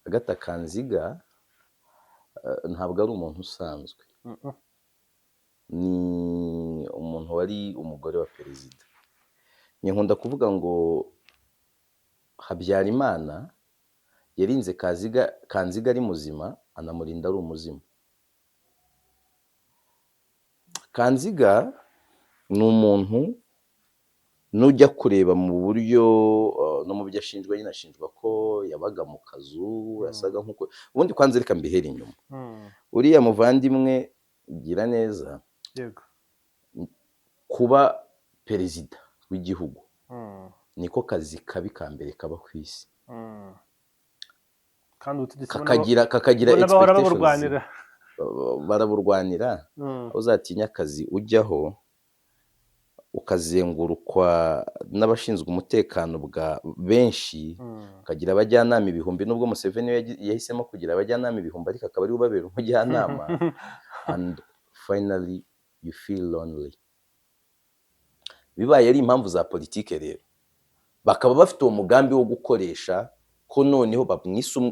Agatha Kanziga ntabwo ari umuntu usanzwe. Ni umuntu wari umugore wa perezida. Nkunda kuvuga ngo Habyarimana yarinze Kanziga ari muzima, anamurinda ari umuzimu. Kanziga ni umuntu nujya kureba mu buryo no mu byo ashinjwa, nyine ashinjwa ko yabaga mu kazu, yasaga nk'uko ubundi. Kwanza reka mbihere inyuma. Uriya muvandimwe Giraneza, kuba perezida w'igihugu niko kazi kabi ka mbere kaba ku isi. Kandi ubutegetsi Kakagira ubona bahora expectations. baburwanira. Baraburwanira. Aho uzatinya akazi ujyaho ukazengurukwa n'abashinzwe umutekano bwa benshi, ukagira abajyanama ibihumbi, nubwo Museveni we yahisemo kugira abajyanama ibihumbi, ariko akaba ariwe ubabera umujyanama, and finally you feel lonely. Bibaye ari impamvu za politike rero, bakaba bafite uwo mugambi wo gukoresha ko noneho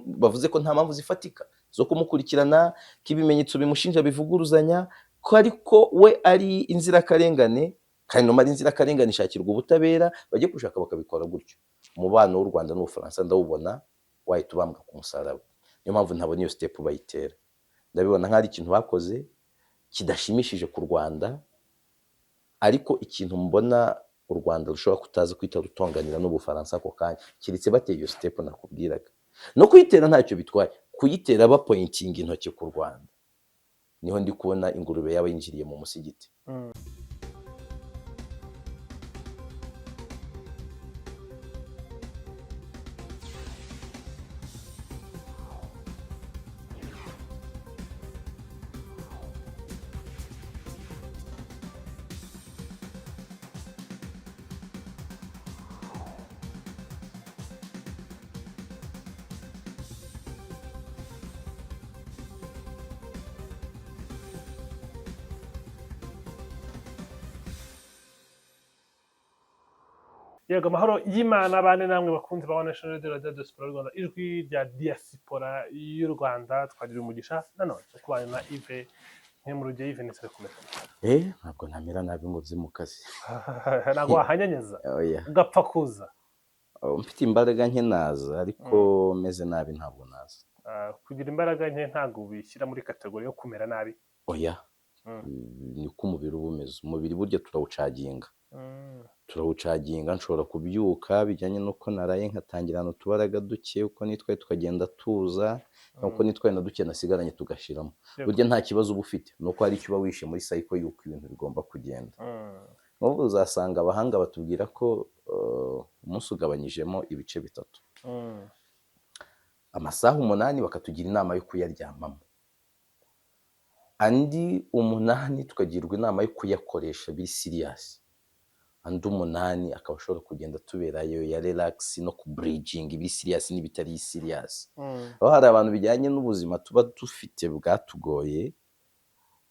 bavuze ko nta mpamvu zifatika zo kumukurikirana, ko ibimenyetso bimushinja bivuguruzanya, ko ariko we ari inzirakarengane, kandi numara inzirakarengane ishakirwa ubutabera, bajye gushaka bakabikora gutyo. Umubano w'u Rwanda n'Ubufaransa ndawubona wahita ubambwa ku musaraba. Niyo mpamvu ntabona iyo step bayitera. Ndabibona nk'aho ari ikintu bakoze kidashimishije ku Rwanda, ariko ikintu mbona u Rwanda rushobora kutaza kwita rutonganira n'Ubufaransa ako kanya, keretse bateye iyo step nakubwiraga. No kuyitera ntacyo bitwaye, kuyitera bapointinga intoki ku Rwanda, niho ndi kubona ingurube yaba yinjiriye mu musigiti. Yego, amahoro y'Imana bane namwe bakunzi ba National Radio, Radio Diaspora y'u Rwanda, ijwi rya diaspora y'u Rwanda. Twagira umugisha nanone wo kubana na Yves Nkemuruge. Yves, ndetse kumeze Ntabwo ntamera nabi ngo nze mu kazi. Ntabwo wahanyanyeza Oya. ugapfa kuza? Oh, mfite imbaraga nke naza, ariko meze nabi ntabwo naza. Ah, kugira imbaraga nke ntabwo ubishyira muri catégorie yo kumera nabi? Oya. Niko umubiri uba umeze. Umubiri burya turawucaginga. Turawucaginga. Nshobora kubyuka bijyanye n'uko naraye, nkatangirana utubaraga duke, uko nitwaye tukagenda tuza, uko nitwaye na duke nasigaranye tugashiramo. Burya nta kibazo uba ufite, ni uko hari icyo uba wishe muri cycle y'uko ibintu bigomba kugenda. N'ubu uzasanga abahanga batubwira ko umunsi ugabanyijemo ibice bitatu. Amasaha 8 bakatugira inama yo kuyaryamamo, andi 8 tukagirwa inama yo kuyakoresha biri serious, andi 8 akaba ashobora kugenda tuberayo ya relax no kubridginga ibiri serious n'ibitari serious. Aho hari abantu bijyanye n'ubuzima tuba dufite bwatugoye,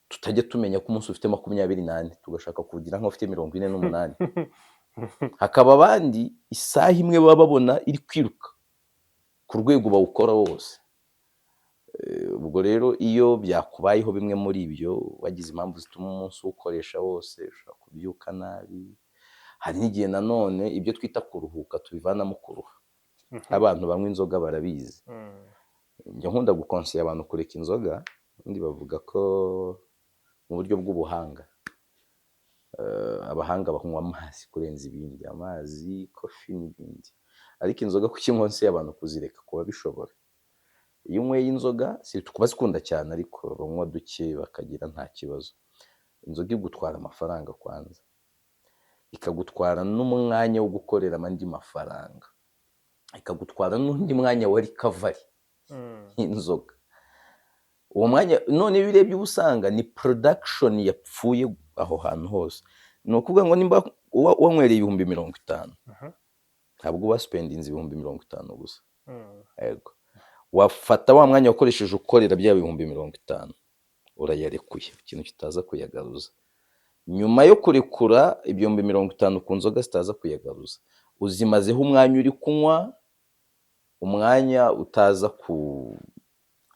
tutajya tumenya ko umunsi ufite 24, tugashaka kuwugira nk'ufite 48. Hakaba abandi isaha imwe baba babona iri kwiruka ku rwego bawukora wose. Ubwo rero iyo byakubayeho bimwe muri ibyo, wagize impamvu zituma umunsi uwukoresha wose, ushobora kubyuka nabi. Hari n'igihe nanone ibyo twita kuruhuka tubivanamo kuruha. Abantu banywa inzoga barabizi. Njya nkunda gukonseye abantu kureka inzoga, ubundi bavuga ko mu buryo bw'ubuhanga abahanga banywa amazi kurenza ibindi, amazi, coffee n'ibindi. Ariko inzoga kuki nkonseye abantu kuzireka kuba bishobora? Iyo unyweye inzoga, si kubazikunda cyane, ariko banywa duke bakagira nta kibazo. Inzoga igutwara amafaranga kwanza, ikagutwara n'umwanya wo gukorera andi mafaranga, ikagutwara n'undi mwanya wa recovery. Inzoga uwo mwanya none iyo urebye uba usanga ni production yapfuye aho hantu hose. Ni ukuvuga ngo nimba wanywereye 50,000, ntabwo uba spendinze 50,000 gusa. Yego, wafata wa mwanya wakoresheje ukorera bya 50,000, urayarekuye, ikintu kitaza kuyagaruza. Nyuma yo kurekura 50,000 ku nzoga zitaza kuyagaruza, uzimazeho umwanya uri kunywa. Umwanya utaza ku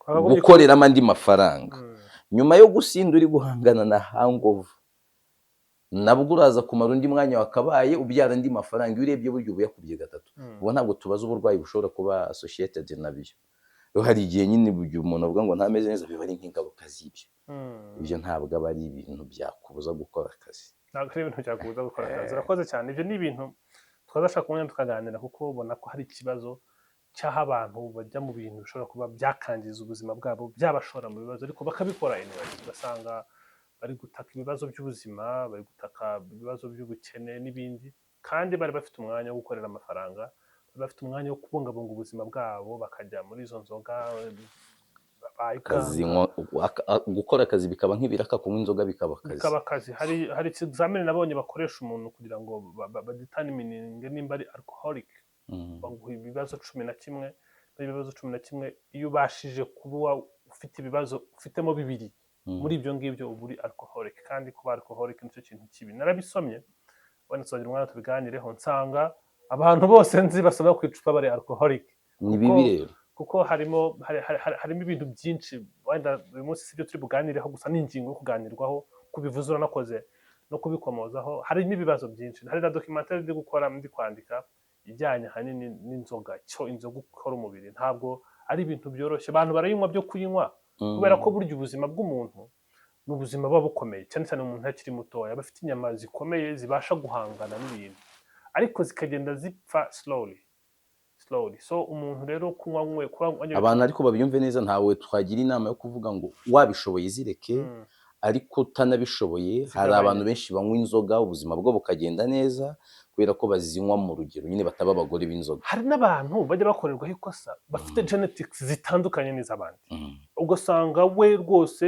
Wakagombye gukoreramo andi mafaranga. Nyuma yo gusinda, uri guhangana na hangover, nabwo uraza kumara undi mwanya wakabaye ubyara andi mafaranga. Iyo urebye burya uba uyakubye gatatu. Ubu ntabwo tubaza uburwayi bushobora kuba associated nabyo. Rero hari igihe nyine igihe umuntu avuga ngo ntameze neza, biba ari nk'ingaruka z'ibyo. Ibyo ntabwo aba ari ibintu byakubuza gukora akazi. Ntabwo ari ibintu byakubuza gukora akazi. Urakoze cyane. Ibyo ni ibintu twazashaka umwanya tukaganira, kuko ubona ko hari ikibazo cy'aho abantu bajya mu bintu bishobora kuba byakangiza ubuzima bwabo, byabashora mu bibazo, ariko bakabikora anyway. Ugasanga bari gutaka ibibazo by'ubuzima, bari gutaka ibibazo by'ubukene n'ibindi, kandi bari bafite umwanya wo gukorera amafaranga, bari bafite umwanya wo kubungabunga ubuzima bwabo, bakajya muri izo nzoga. Akazinywa, gukora akazi bikaba nk'ibiraka, kunywa inzoga bikaba akazi. Bikaba akazi. Hari ikizamini nabonye bakoresha umuntu kugira ngo badetermininge nimba ari alcoholic. Baguha ibibazo 11. Muri ibibazo 11, iyo ubashije kuba ufite ibibazo ufitemo bibiri muri ibyo ngibyo, uba uri alcoholic. Kandi kuba alcoholic nicyo kintu kibi. Narabisomye, wenda tuzagira umwanya tubiganireho, nsanga abantu bose nzi basoma ku icupa bari alcoholic. Ni bibi rero. Kuko harimo harimo ibintu byinshi. Wenda uyu munsi sibyo turi buganireho, gusa ni ingingo yo kuganirwaho. Kubivuze uranakoze no kubikomozaho. Harimo ibibazo byinshi. Hari na documentaire ndi gukora, ndi kwandika, ijyanye ahanini n'inzoga, cyo inzoga ukora umubiri. Ntabwo ari ibintu byoroshye. Abantu barayinywa byo kuyinywa, kubera ko burya ubuzima bw'umuntu ni ubuzima buba bukomeye, cyane cyane umuntu akiri mutoya, aba afite inyama zikomeye zibasha guhangana n'ibintu, ariko zikagenda zipfa slowly slowly. So umuntu rero kunywa nkwe kunywa Abantu ariko babyumve neza, ntawe twagira inama yo kuvuga ngo wabishoboye zireke, ariko utanabishoboye hari Zigabanye. abantu benshi banywa inzoga ubuzima bwo bukagenda neza, kubera ko bazinywa mu rugero nyine, bataba abagore b'inzoga. Hari n'abantu bajya bakorerwaho ikosa bafite genetics zitandukanye n'iz'abandi, ugasanga we rwose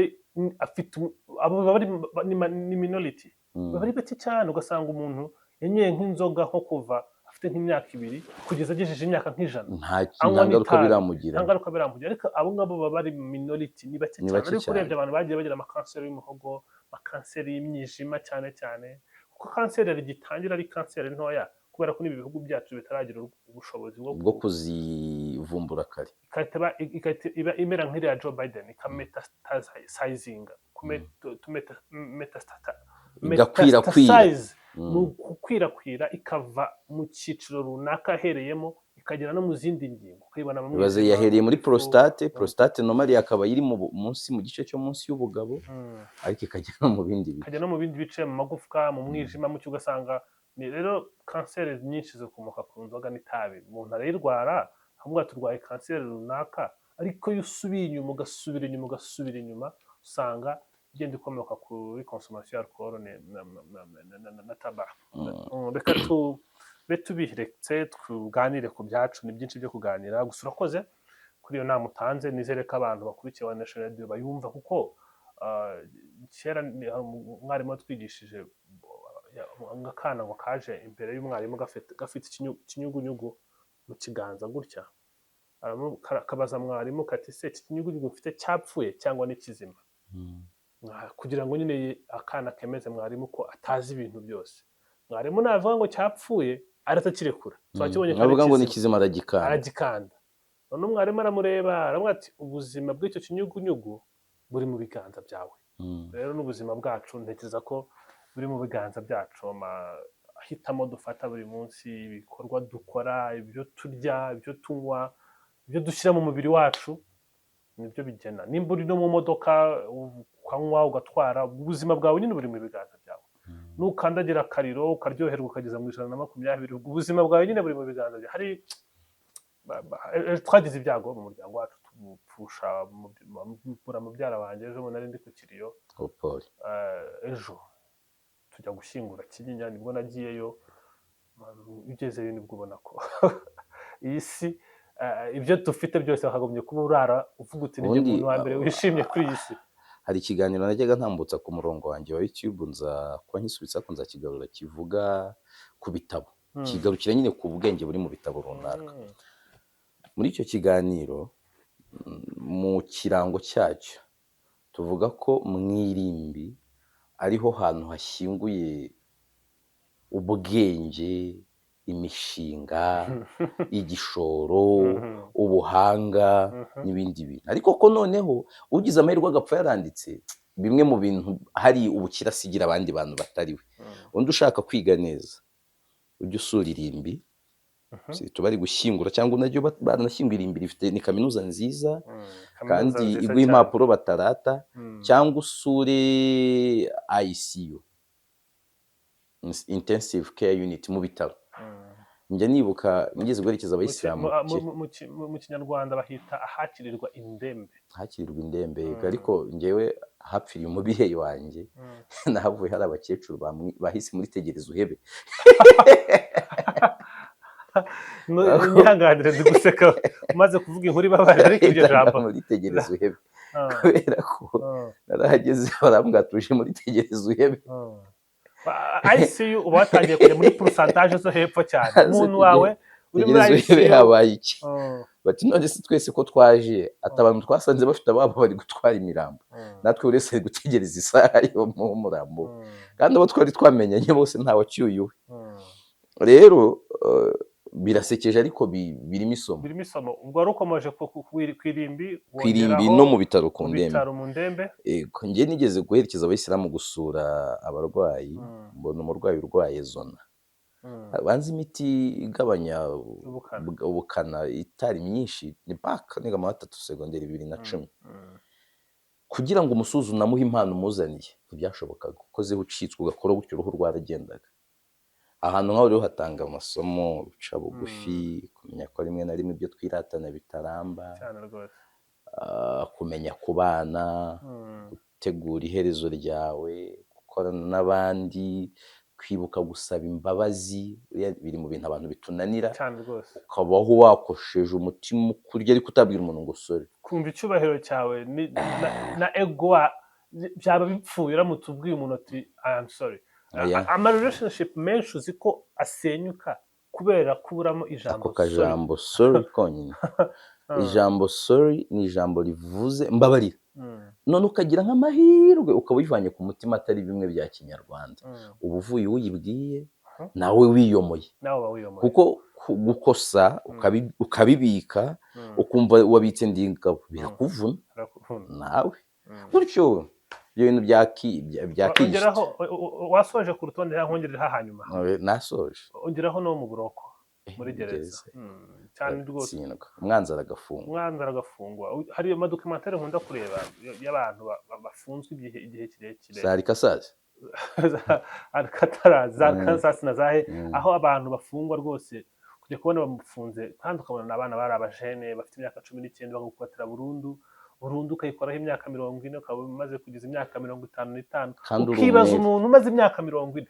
afite abo baba ari ni minority, baba ari bake cyane. Ugasanga umuntu yanyweye nk'inzoga nko kuva afite nk'imyaka 2 kugeza agejeje imyaka nk'100, nta anywa nta ngaruka n'itabi, biramugira. Nta ngaruka biramugira. Ariko abo ngabo baba bari minority, ni bake Ni cyane. bake Ariko cyane. urebye abantu bagiye bagira amakanseri y'umuhogo, amakanseri y'imyijima cyane cyane, kuko kanseri hari igitangira ari kanseri ntoya, kubera ko n'ibi bihugu byacu bitaragira ubushobozi bwo bwo kuzivumbura kare. Igahita iba imera nk'iriya Joe Biden, ikametastasizinga. Igakwirakwira. Metastasize ni ugukwirakwira, ikava mu cyiciro runaka ahereyemo ikagera no mu zindi ngingo, ukayibona mu Ibaze, mwijima, yahereye muri mu gifu. Prostate. Prostate normally akaba iri munsi, mu gice cyo munsi y'ubugabo, ariko ikagera no mu bindi bice. Ikajya no mu bindi bice, mu magufwa, mu mwijima, mu cyo ugasanga ni rero kanseri nyinshi zikomoka ku nzoga n'itabi. Umuntu arayirwara ahubwo turwaye kanseri runaka, ariko iyo usubiye inyuma, ugasubira inyuma, ugasubira inyuma, usanga igenda ikomoka kuri consommation ya alcool na tabac. Reka tube tubiretse, tuganire ku byacu. Ni byinshi byo kuganira. Gusa urakoze kuri iyo nama utanze. Nizere ko abantu bakurikiye One Nation Radio bayumva, kuko kera hari umwarimu watwigishije akana ngo kaje imbere y'umwarimu gafite ikinyugunyugu mu kiganza gutya. Kabaza mwarimu kati: "Se iki kinyugunyugu mfite cyapfuye cyangwa ni kizima?" Kugira ngo nyine akana kemeze mwarimu ko atazi ibintu byose. Mwarimu navuga ngo cyapfuye, aratakirekura. Twakibonye ko ari Avuga ngo ni kizima. kizima, aragikanda. Aragikanda. None umwarimu aramureba, aramubwira ati: "Ubuzima bw'icyo kinyugunyugu buri mu biganza byawe." Rero n'ubuzima bwacu ntekereza ko buri mu biganza byacu. Amahitamo dufata buri munsi, ibikorwa dukora, ibyo turya, ibyo tunywa, ibyo dushyira mu mubiri wacu, nibyo bigena. Nimba uri no mu modoka ukanywa ugatwara, ubuzima bwawe nyine buri mu biganza byawe. Nukandagira akariro ukaryoherwa ukageza mu 120, ubwo ubuzima bwawe nyine buri mu biganza byawe. Hari twagize ibyago mu muryango wacu, tupfusha mbura mubyara wanjye ejo bundi. Nari ndi ku kiriyo. Oh, Paul. Ejo tujya gushyingura Kinyinya, nibwo nagiyeyo. Iyo ugezeyo nibwo ubona ko iyi si, ibyo dufite byose, wakagombye kuba urara uvuga uti: "Ni njye Ubundi, muntu wa mbere wishimye kuri iyi si." Hari ikiganiro najyaga ntambutsa ku murongo wanjye wa YouTube, nza kuba nkisubitse ariko nzakigarura, kivuga ku bitabo, kigarukira nyine ku bwenge buri mu bitabo runaka. Muri icyo kiganiro, mu kirango cyacyo tuvuga ko mu irimbi ariho hantu hashyinguye ubwenge, Imishinga, igishoro, ubuhanga n'ibindi bintu. Ariko ko noneho ugize amahirwe agapfa yaranditse, bimwe mu bintu hari ubukire asigira abandi bantu batari we. Undi ushaka kwiga neza, ujya usura irimbi. Si bari gushyingura cyangwa unajya baranashyingura, irimbi rifite, ni kaminuza nziza. Kaminuza Kandi nziza iguha cyane. impapuro batarata. Cyangwa usure ICU, intensive care unit, mu bitaro. Njya nibuka nigeze guherekeza abayisilamu Mu Kinyarwanda bahita ahakirirwa indembe. Hakirirwa indembe. Ariko njyewe hapfiriye umubyeyi wanjye, nahavuye hari abakecuru bahise muri tegereza uhebe. Nyihanganire, ndi guseka umaze kuvuga inkuru ibabaje, ariko iryo jambo Muri tegereza uhebe, kubera ko narahageze barambwira, tuje muri tegereza uhebe. ICU uba watangiye kujya muri pourcentage zo hepfo cyane. Hasi. Umuntu wawe uri muri tegereza uhebe. ICU. Habaye iki? Bati none se twese ko twaje, ati abantu twasanze bafite ababo bari gutwara imirambo, natwe buri wese ari gutegereza isaha yo mu murambo, kandi abo twari twamenyanye bose ntawacyuye uwe. Rero birasekeje, ariko birimo isomo. Birimo isomo. Ubwo wari ukomeje ku irimbi. Ku irimbi wongeraho no mu bitaro ku mu ndembe. bitaro mu ndembe. Yego, njye nigeze guherekeza abayisilamu gusura abarwayi, mbona umurwayi urwaye zona, banza imiti igabanya ubukana. Ubukana itari myinshi, ni baka niga mu wa gatatu segonderi, 2010. Kugira ngo umusuzume unamuhe impano umuzaniye ntibyashobokaga, ukozeho ucitswe ugakora gutyo uruhu rwaragendaga. Ahantu nk'aho rero hatanga amasomo, guca bugufi, kumenya ko rimwe na rimwe ibyo twiratana bitaramba, Cyane rwose. Kumenya kubana, gutegura iherezo ryawe, gukorana n'abandi, kwibuka gusaba imbabazi. Buriya biri mu bintu abantu bitunanira. Cyane rwose. Ukabaho wakosheje, umutima ukurya, ariko utabwira umuntu ngo sorry. Kumva icyubahiro cyawe na ego byaba bipfuye uramutse ubwiye umuntu ati "I am sorry." Oya. Ama relationship menshi uzi ko asenyuka kubera kuburamo ijambo Ako sorry. kajambo sorry konyine. Ijambo sorry ni ijambo rivuze mbabarira, none ukagira nk'amahirwe ukaba uyivanye ku mutima, atari bimwe bya kinyarwanda, uba uvuye uyibwiye nawe wiyomoye. Nawe uba wiyomoye. Kuko gukosa ukabibika, ukumva wabitse ndingabo, birakuvuna. Birakuvuna. Nawe gutyo ibyo bintu bya Ongeraho, wasoje ku rutonde cyangwa nkongereho hanyuma? Nasoje. Ongeraho no mu buroko, muri gereza. Gereza. Cyane rwose. Tsindwa, umwanzi aragafungwa. Umwanzi aragafungwa. Hari amadocumentary nkunda kureba y'abantu bafunzwe igihe kirekire. Za Alcatraz. Za Alcatraz, za Kansas na zahe, aho abantu bafungwa rwose, kujya kubona bamufunze, kandi ukabona ni abana bari abajene bafite imyaka 19, bakagukatira burundu burundu, ukayikoraho imyaka 40, ukaba umaze kugeza imyaka 55. Kandi uri Ukibaza umwere. umuntu umaze imyaka 40,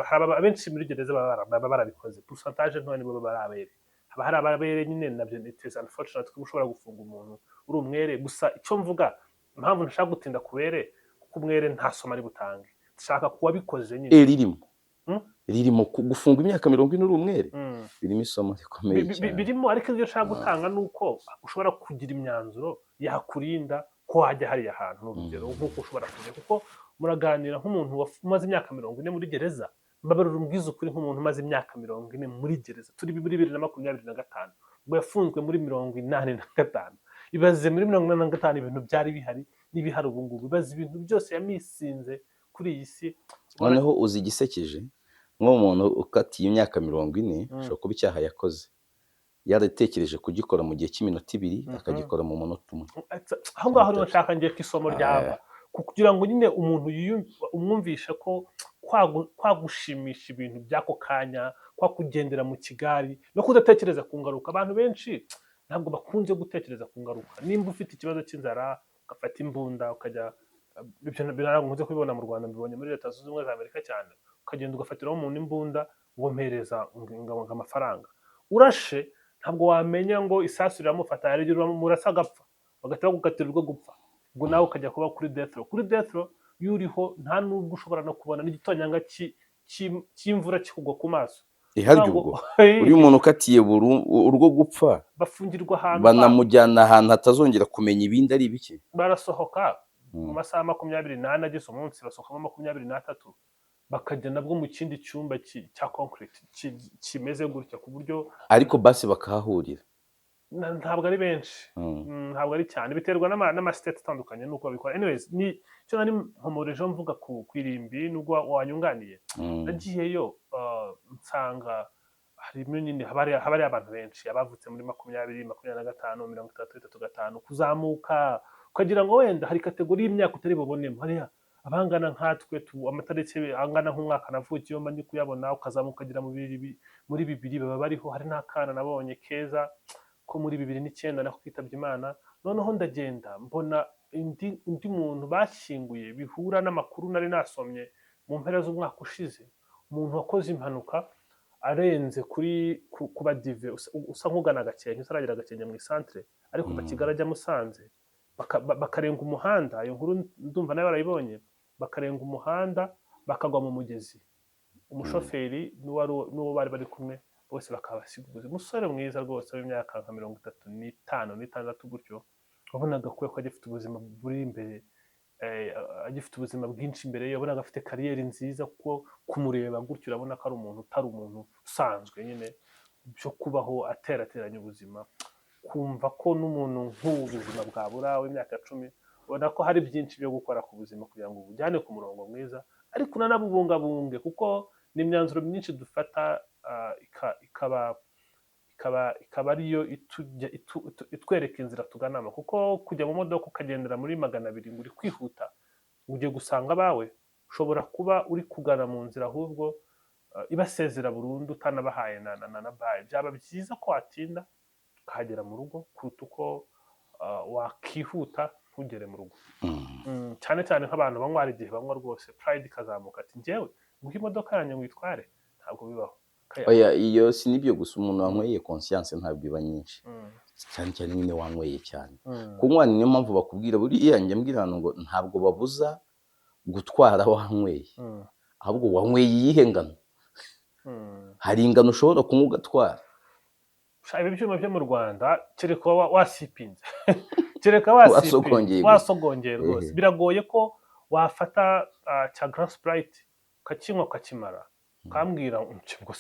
hari abenshi muri gereza baba barabikoze, pourcentage ntoya nibo baba ari abere. Haba hari ababere nyine, nabyo it is unfortunate kuba ushobora gufunga umuntu uri umwere. Gusa icyo mvuga, impamvu ntashaka gutinda ku bere, kuko umwere nta somo ari butange, nshaka kuwabikoze nyine. Ririmo. Ririmo gufunga imyaka 40 uri umwere, birimo isomo rikomeye cyane. Birimo, ariko ibyo nshaka gutanga ni uko ushobora kugira imyanzuro yakurinda ko wajya hariya hantu. Ni urugero nk'uko ushobora kujya, kuko muraganira nk'umuntu umaze imyaka 40 muri gereza. Mbabarira umbwize ukuri, nk'umuntu umaze imyaka 40 muri gereza, turi muri 2025, ubwo yafunzwe muri 85. Ibaze muri 85 ibintu byari bihari n'ibihari ubu ngubu. Ibaze ibintu byose yamisinze kuri iyi si. Noneho uzi igisekeje? Nk'umuntu ukatiye imyaka 40, ashobora kuba icyaha yakoze yaratekereje kugikora mu gihe cy'iminota 2, akagikora mu munota umwe. Aho ngaho niho nshaka ngiye ko isomo ryaba, kugira ngo nyine umuntu umwumvishe ko kwagushimisha ibintu by'ako kanya, kwakugendera mu kigari no kudatekereza ku ngaruka. Abantu benshi ntabwo bakunze gutekereza ku ngaruka. Nimba ufite ikibazo cy'inzara ugafata imbunda ukajya, ibyo ntabwo nkunze kubibona mu Rwanda, mbibonye muri Leta Zunze Ubumwe za Amerika cyane, ukagenda ugafatiraho umuntu imbunda ngo mpereza ngo amafaranga, urashe, ntabwo wamenya ngo isasu riramufata, hari igihe uramurasa agapfa, bagahita bagukatira urwo gupfa, ubwo nawe ukajya kuba kuri death row. Kuri death row iyo uriho nta nubwo ushobora no kubona n'igitonyanga cy'imvura kikugwa ku maso. Iharya ubwo uriya umuntu ukatiye urwo gupfa, Bafungirwa ahantu banamujyana ahantu hatazongera kumenya ibindi ari ibiki. Barasohoka mu masaha 24 agize umunsi, basohokamo 23. Bakajya nabwo mu kindi cyumba cya concrete kimeze gutya, ku buryo Ariko basi bakahahurira. Ntabwo ari benshi. Ntabwo ari cyane, biterwa n'ama state atandukanye n'uko babikora. Anyways, ni icyo nari nkomorejeho mvuga ku irimbi, nubwo wanyunganiye. Nagiyeyo, nsanga harimo nyine haba hari abantu benshi, abavutse muri 20, 25, 30, 35 kuzamuka, ukagira ngo wenda hari category y'imyaka utari bubonemo. Hariya abangana nkatwe, amatariki angana nk'umwaka navukiyeho mba ndi kuyabona, ukazamuka ukagera muri 2000 baba bariho. Hari n'akana nabonye keza ko muri 2009 nako kitabye Imana. Noneho ndagenda mbona undi muntu bashyinguye bihura n'amakuru nari nasomye mu mpera z'umwaka ushize, umuntu wakoze impanuka arenze ku badive, usa nk'ugana Gakenke, utaragera Gakenke mu isantere, ariko kuva Kigali ajya Musanze, bakarenga umuhanda. Iyo nkuru ndumva nawe barayibonye. Bakarenga umuhanda bakagwa mu mugezi, umushoferi n'uwo bari bari kumwe bose bakabasiga ubuzima. Umusore mwiza rwose w'imyaka nka 35, 36 gutyo, wabonaga ko agifite ubuzima buri imbere, agifite ubuzima bwinshi imbere ye, wabonaga afite carrière nziza, kuko kumureba gutyo urabona ko ari umuntu utari umuntu usanzwe nyine byo kubaho aterateranya ubuzima. Kumva ko n'umuntu nk'ubu ubuzima bwabura w'imyaka 10, ubona ko hari byinshi byo gukora ku buzima kugira ngo ubujyane ku murongo mwiza, ariko unanabubungabunge, kuko ni imyanzuro myinshi dufata, ikaba ariyo itwereka inzira tuganamo. Kuko kujya mu modoka ukagendera muri 200 ngo uri kwihuta, ugiye gusanga abawe, ushobora kuba uri kugana mu nzira ahubwo ibasezera burundu, utanabahaye na bayi. Byaba byiza ko watinda ukahagera mu rugo kuruta uko wakihuta ntugere mu rugo. Cyane cyane nk'abantu banywa, hari igihe banywa rwose pride ikazamuka, ati: "Njyewe nguhe imodoka yanjye ngo uyitware?" Ntabwo bibaho. Oya, iyo si n'ibyo gusa, umuntu wanyweye conscience ntabwo iba nyinshi, cyane cyane nyine wanyweye cyane. Kunywa, niyo mpamvu bakubwira, buriya njya mbwira abantu ngo ntabwo babuza gutwara wanyweye, ahubwo wanyweye iyihe ngano? Hari ingano ushobora kunywa ugatwara. Sha, ibi byuma byo mu Rwanda, kereka wasipinze, kereka wasipinze, Wasogongeye gusa. wasogongeye rwose. Biragoye ko wafata cya Grand Sprite ukakinywa ukakimara, ukambwira ngo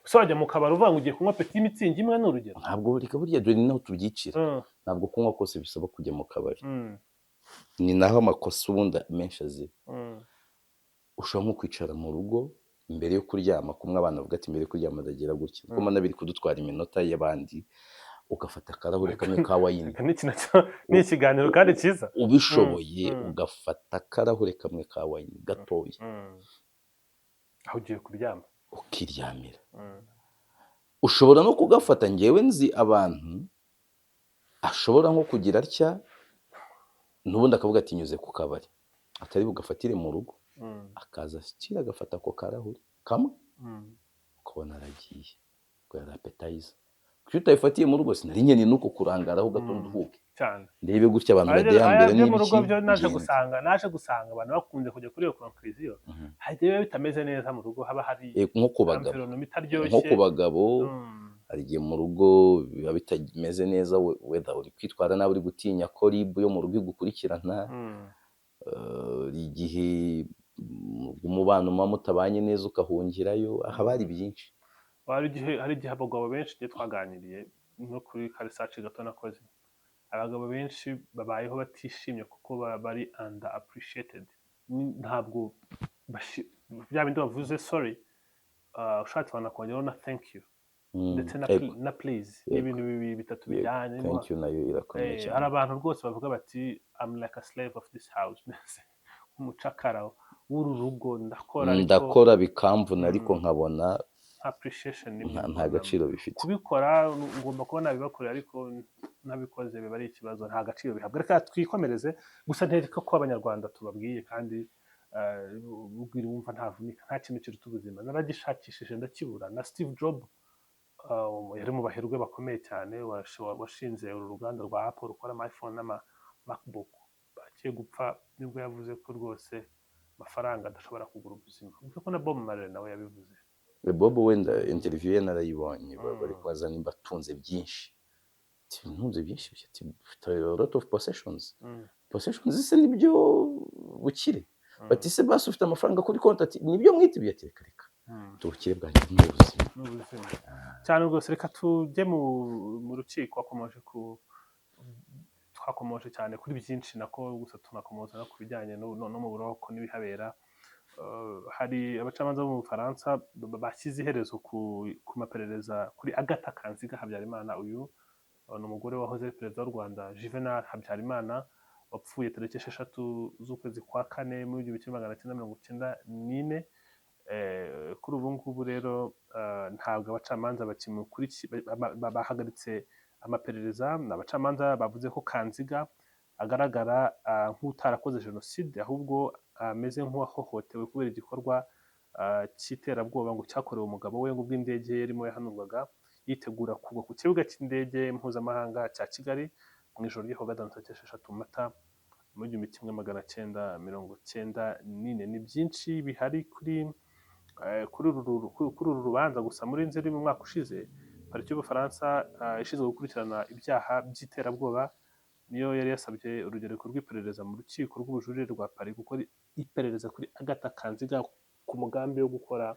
se wajya mu kabari uvuga ngo ugiye kunywa petit Mützig imwe, ni urugero? Ntabwo, reka, burya dore ni naho tubyicira. Ntabwo kunywa kose bisaba kujya mu kabari. Ni naho amakosa ubundi menshi azira. Ushobora nko kwicara mu rugo mbere yo kuryama, kumwe abana bavuga ati: "Mbere yo kuryama ndagira gutya," kuko mbona biri kudutwara iminota y'abandi, ugafata akarahure kamwe ka wine. N'iki nacyo ni ikiganiro kandi cyiza. Ubishoboye, ugafata akarahure kamwe ka wine gatoya, Aho ugiye kuryama. ukiryamira. Ushobora no kugafata, ngewe nzi abantu ashobora nko kugira atya n'ubundi akavuga ati: "Nyuze ku kabari," atari bugafatire mu rugo, akaza ashyira, agafata ako karahure kamwe, ukabona aragiye ubwo yari appetizer. Kuko iyo utayifatiye mu rugo, sinari nkeneye nuko kurangaraho gato, nduhuke, Cyane. ndebe gutya abantu Aya badeyambera byo mu rugo n'ibiki, byo naje ngende. gusanga abantu bakunze kujya kuri iyo conclusion. Hari igihe biba bitameze neza mu rugo, haba hari Nko ku bagabo, environment itaryoshye. nko ku bagabo, hari igihe mu rugo biba bitameze neza, whether uri kwitwara nabi, uri gutinya ko RIB yo mu rugo igukurikirana, igihe umubano muba mutabanye neza ukahungirayo, haba hari byinshi. Hari igihe abagabo benshi, igihe twaganiriye no kuri ka research gato nakoze, abagabo benshi babayeho batishimye kuko bari under appreciated. Ntabwo bya bindi bavuze sorry, ushatse wanakongeraho na thank you, ndetse na please, ni ibintu bibiri bitatu bijyanye. Thank you nayo irakomeye Hari cyane. abantu rwose bavuga bati: "I'm like a slave of this house," mbese nk'umucakara w'uru rugo, ndakora ariko Ndakora bikamvuna, ariko nkabona appreciation nta gaciro bifite. Kubikora ngomba kuba nabibakorera, ariko ntabikoze biba ari ikibazo, nta gaciro bihabwa. Reka twikomereze gusa, ntereka ko Abanyarwanda tubabwiye kandi, ubwira wumva ntavunika, nta kintu kiruta ubuzima. Naragishakishije ndakibura. Na Steve Jobs, yari mu baherwe bakomeye cyane, washinze uru ruganda rwa Apple rukora ama iPhone n'ama MacBook, agiye gupfa nibwo yavuze ko rwose amafaranga adashobora kugura ubuzima. Uvuze ko na Bob Marley nawe yabivuze. Bob wenda interview ye narayibonye, bari kubaza nimba atunze byinshi. Ati: "Ntunze byinshi?" Ati: "Mfite a lot of possessions." Possessions se nibyo bukire? Bati: "Se basi ufite amafaranga kuri konti?" Ati: "Nibyo mwita ibyo?" Ati: "Reka reka, ubukire bwanjye ni ubuzima." Ni ubuzima cyane rwose. Reka tujye mu rukiko. Wakomoje ku twakomoje cyane kuri byinshi, nako gusa tunakomoza no ku bijyanye no mu buroko n'ibihabera. Hari abacamanza bo mu Bufaransa bashyize iherezo ku maperereza kuri Agatha Kanziga Habyarimana. Uyu ni umugore wahoze ari perezida w'u Rwanda Juvenal Habyarimana, wapfuye tariki 6 z'ukwezi kwa kane muri 1994. Kuri ubu ngubu rero ntabwo abacamanza bahagaritse amaperereza. Ni abacamanza bavuze ko Kanziga agaragara nk'utarakoze jenoside, ahubwo ameze nk'uwahohotewe kubera igikorwa cy'iterabwoba ngo cyakorewe umugabo we, ngo ubwo indege ye yarimo yahanurwaga yitegura kugwa ku kibuga cy'indege mpuzamahanga cya Kigali mu ijoro ryo kuwa gatanu tariki 6 Mata mu 1994. Ni byinshi bihari kuri uru rubanza. Gusa muri Nzeri mu mwaka ushize, pariki y'Ubufaransa ishinzwe gukurikirana ibyaha by'iterabwoba niyo yari yasabye urugereko rw'iperereza mu rukiko rw'ubujurire rwa Paris gukora iperereza kuri Agatha Kanziga ku mugambi wo gukora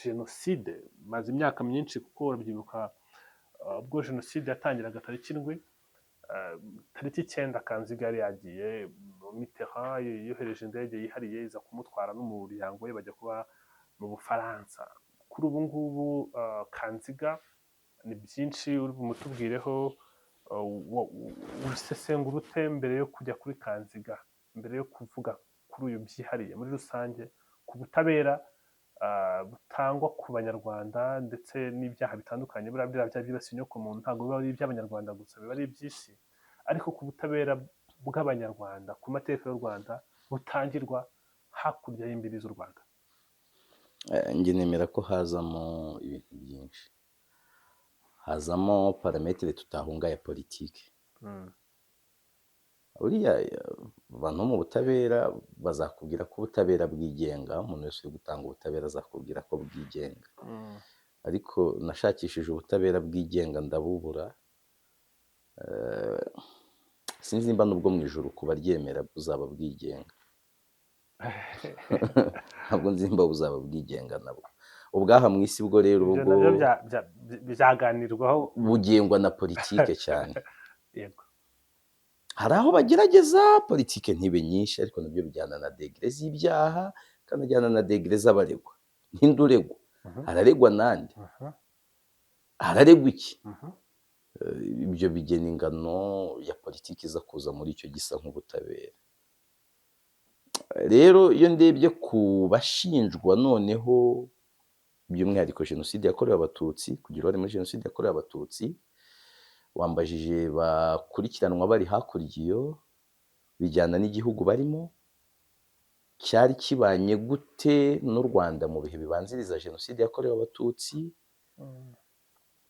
jenoside. Maze imyaka myinshi, kuko urabyibuka, ubwo jenoside yatangiraga tariki 7, tariki 9 Kanziga yari yagiye. Mitterrand yohereje indege yihariye iza kumutwara n'umuryango we, bajya kuba mu Bufaransa. Kuri ubu ngubu Kanziga ni byinshi uri bumutubwireho. Usesengura ute mbere yo kujya kuri Kanziga, mbere yo kuvuga kuri uyu byihariye muri rusange ku butabera butangwa ku Banyarwanda ndetse n'ibyaha bitandukanye? Buriya biriya byaha byibasiye inyokomuntu ntabwo biba ari iby'Abanyarwanda gusa, biba ari iby'isi, ariko ku butabera bw'Abanyarwanda ku mateka y'u Rwanda butangirwa hakurya y'imbibi z'u Rwanda. Njye nemera ko hazamo ibintu byinshi, hazamo paramètre tutahunga ya politiki. Uriya abantu bo mu butabera bazakubwira ko ubutabera bwigenga, umuntu wese uri gutanga ubutabera azakubwira ko bwigenga, ariko nashakishije ubutabera bwigenga ndabubura. Sinzi nimba n'ubwo mu ijuru kubaryemera buzaba bwigenga, ntabwo nzi nimba buzaba bwigenga nabwo. Ubwaha mu isi bwo rero Ibyo ubwo nabyo byaganirwaho. Bugengwa na politike cyane. Hari aho bagerageza politike ntibe nyinshi, ariko nabyo bijyana na degré z'ibyaha, bikanajyana na degré z'abaregwa. Ninde uregwa? Araregwa nande? Araregwa iki? Ibyo bigena ingano ya politiki iza kuza muri icyo gisa nk'ubutabera. Rero iyo ndebye ku bashinjwa noneho by'umwihariko jenoside yakorewe Abatutsi, kugira uruhare muri jenoside yakorewe Abatutsi, wambajije bakurikiranwa bari hakurya iyo, bijyana n'igihugu barimo, cyari kibanye gute n'u Rwanda mu bihe bibanziriza jenoside yakorewe Abatutsi,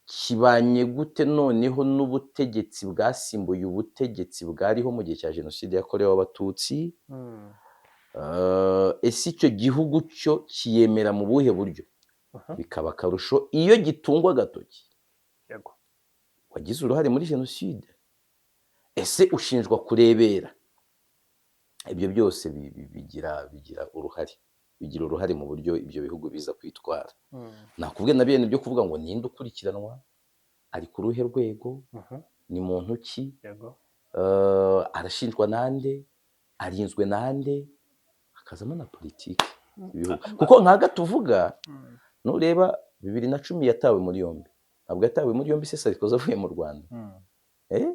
kibanye gute noneho n'ubutegetsi bwasimbuye ubutegetsi bwariho mu gihe cya jenoside yakorewe Abatutsi. Ese icyo gihugu cyo kiyemera mu buhe buryo? Bikaba akarusho iyo gitungwa agatoki wagize uruhare muri jenoside. Ese ushinjwa kurebera? Ibyo byose bigira uruhare mu buryo ibyo bihugu biza kwitwara. Nakubwiye na bene byo kuvuga ngo ninde ukurikiranwa, ari ku ruhe rwego, ni muntu ki, arashinjwa nande, arinzwe nande, hakazamo na politiki ibihugu. Kuko nkaga tuvuga, nureba 2010 yatawe muri yombi, ntabwo yatawe muri yombi se Sarkozy avuye mu Rwanda? Eh?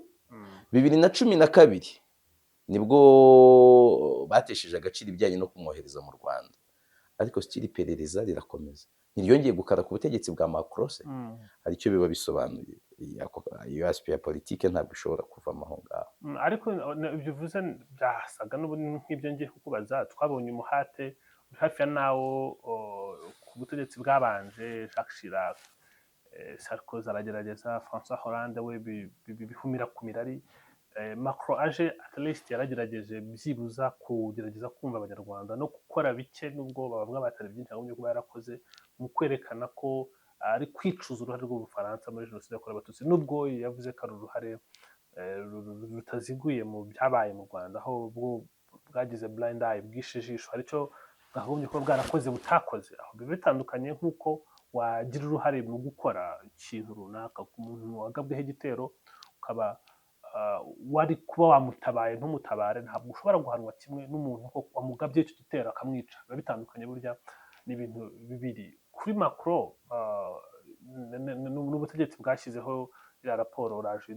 2012 nibwo batesheje agaciro ibijyanye no kumwohereza mu Rwanda, ariko still iperereza rirakomeza. Ntiryongeye gukara ku butegetsi bwa Macron se? Hari icyo biba bisobanuye. Iyo aspect ya politike ntabwo ishobora kuvamo aho ngaho. Ariko ibyo uvuze byasaga n'ubundi nk'ibyo ngiye kukubaza. Twabonye umuhate uri hafi ya nawo ku butegetsi bwabanje Jacques Chirac, Sarkozy aragerageza, François Hollande we bihumira ku mirari. Macron aje, at least yaragerageje byibuza kugerageza kumva Abanyarwanda no gukora bike, nubwo bavuga batari byinshi yagombye kuba yarakoze mu kwerekana ko ari kwicuza uruhare rw'Ubufaransa muri jenoside yakorewe Abatutsi, nubwo yavuze ko ari uruhare rutaziguye mu byabaye mu Rwanda, aho bwo bwagize blind eye, bwishe ijisho, hari icyo bwakagombye kuba bwarakoze butakoze. Aho biba bitandukanye nk'uko wagira uruhare mu gukora ikintu runaka ku muntu wagabweho igitero, ukaba wari kuba wamutabaye ntumutabare, ntabwo ushobora guhanwa kimwe n'umuntu ko wamugabye icyo gitero akamwica. Biba bitandukanye burya, ni ibintu bibiri. Kuri Macron n'ubutegetsi bwashyizeho iriya raporo, uraje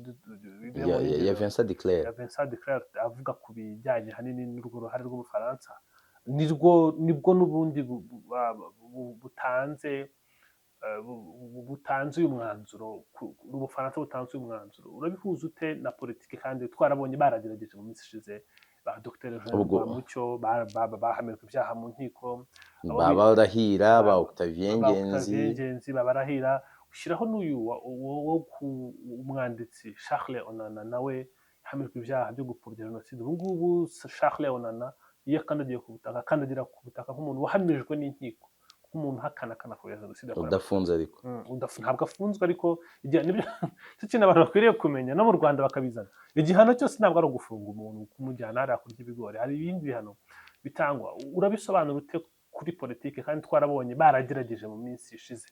ya Vincent Duclert. Ya Vincent Duclert, avuga ku bijyanye ahanini n'urwo ruhare rw'Ubufaransa, nirwo nibwo n'ubundi butanze butanze uyu mwanzuro, Ubufaransa butanze uyu mwanzuro. Urabihuza ute na politiki, kandi twarabonye baragerageje mu minsi ishize, ba Dr Eugene Rwamucyo bahamirwa ibyaha mu nkiko, abo ba Barahira, ba Octavien ba Ngenzi. Octavien Ngenzi babarahira, ushyiraho n'uyu wo ku umwanditsi Charles Onana, nawe yahamijwe ibyaha byo gupfobya jenoside. Ubu ngubu Charles Onana iyo akandagiye ku butaka, akandagira ku butaka nk'umuntu wahamijwe n'inkiko, nk'umuntu uhakana akanapfobya jenoside yakorewe Udafunze ariko. Ntabwo afunzwe, ariko nibyo icyo kintu abantu bakwiriye kumenya, no mu Rwanda bakabizana. Igihano cyose ntabwo ari ugufunga umuntu, kumujyana hariya kurya ibigori, hari ibindi bihano bitangwa. Urabisobanura ute kuri politiki, kandi twarabonye baragerageje mu minsi ishize?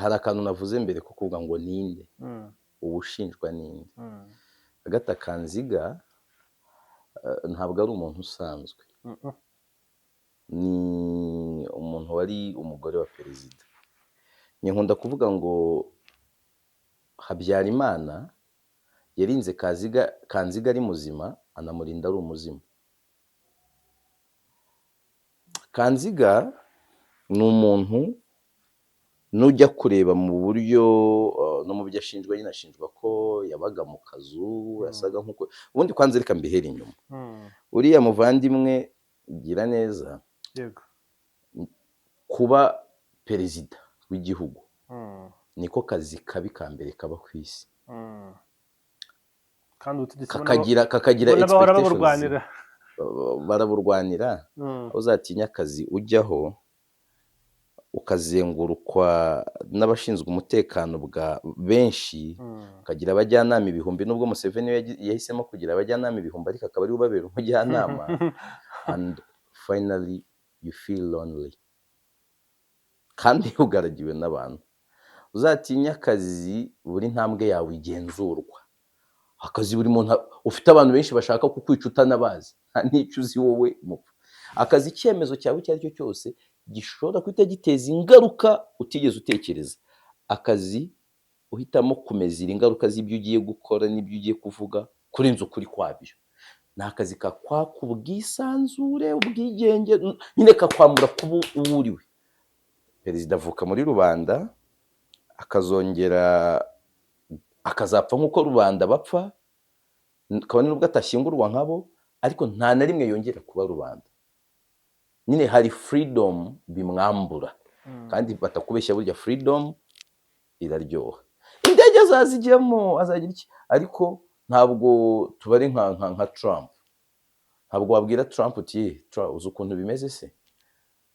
Hari akantu navuze mbere ko kuvuga ngo ninde uwushinjwa, ninde? Agatha Kanziga ntabwo ari umuntu usanzwe, ni umuntu wari umugore wa perezida. Nkunda kuvuga ngo Habyarimana yarinze Kanziga ari muzima, anamurinda ari umuzimu. Kanziga ni umuntu nujya kureba mu buryo no mu byo ashinjwa nyine, ashinjwa ko yabaga mu kazu, yasaga nk'uko ubundi. Kwanza reka mbihere inyuma. Uriya muvandimwe gira neza, kuba perezida w'igihugu niko kazi kabi ka mbere kaba ku isi. Kandi ubutegetsi Kakagira ubona bahora expectations. baburwanira. Baraburwanira. Aho uzatinya akazi ujyaho ukazengurukwa n'abashinzwe umutekano bwa benshi, ukagira abajyanama ibihumbi, nubwo Museveni we yahisemo kugira abajyanama ibihumbi, ariko akaba ariwe ubabera umujyanama, and finally you feel lonely kandi ugaragiwe n'abantu. Uzatinya akazi buri ntambwe yawe igenzurwa, akazi buri muntu ufite abantu benshi bashaka kukwica utanabazi, nta n'icyo uzi wowe mupfa, akazi icyemezo cyawe icyo ari cyo cyose gishobora guhita giteza ingaruka utigeze utekereza, akazi uhitamo kumezira ingaruka z'ibyo ugiye gukora n'ibyo ugiye kuvuga kurenza ukuri kwabyo. Ni akazi kakwaka ubwisanzure, ubwigenge, nyine kakwambura kuba uwo uriwe. Perezida avuka muri rubanda, akazongera akazapfa nk'uko rubanda bapfa, kabone nubwo atashyingurwa nkabo, ariko nta na rimwe yongera kuba rubanda. Nyine hari freedom bimwambura. Kandi batakubeshya, burya freedom iraryoha. Indege azazijyamo, azagira iki, ariko ntabwo tubari nka Trump. Ntabwo wabwira Trump uti: "Trump, uzi ukuntu bimeze se,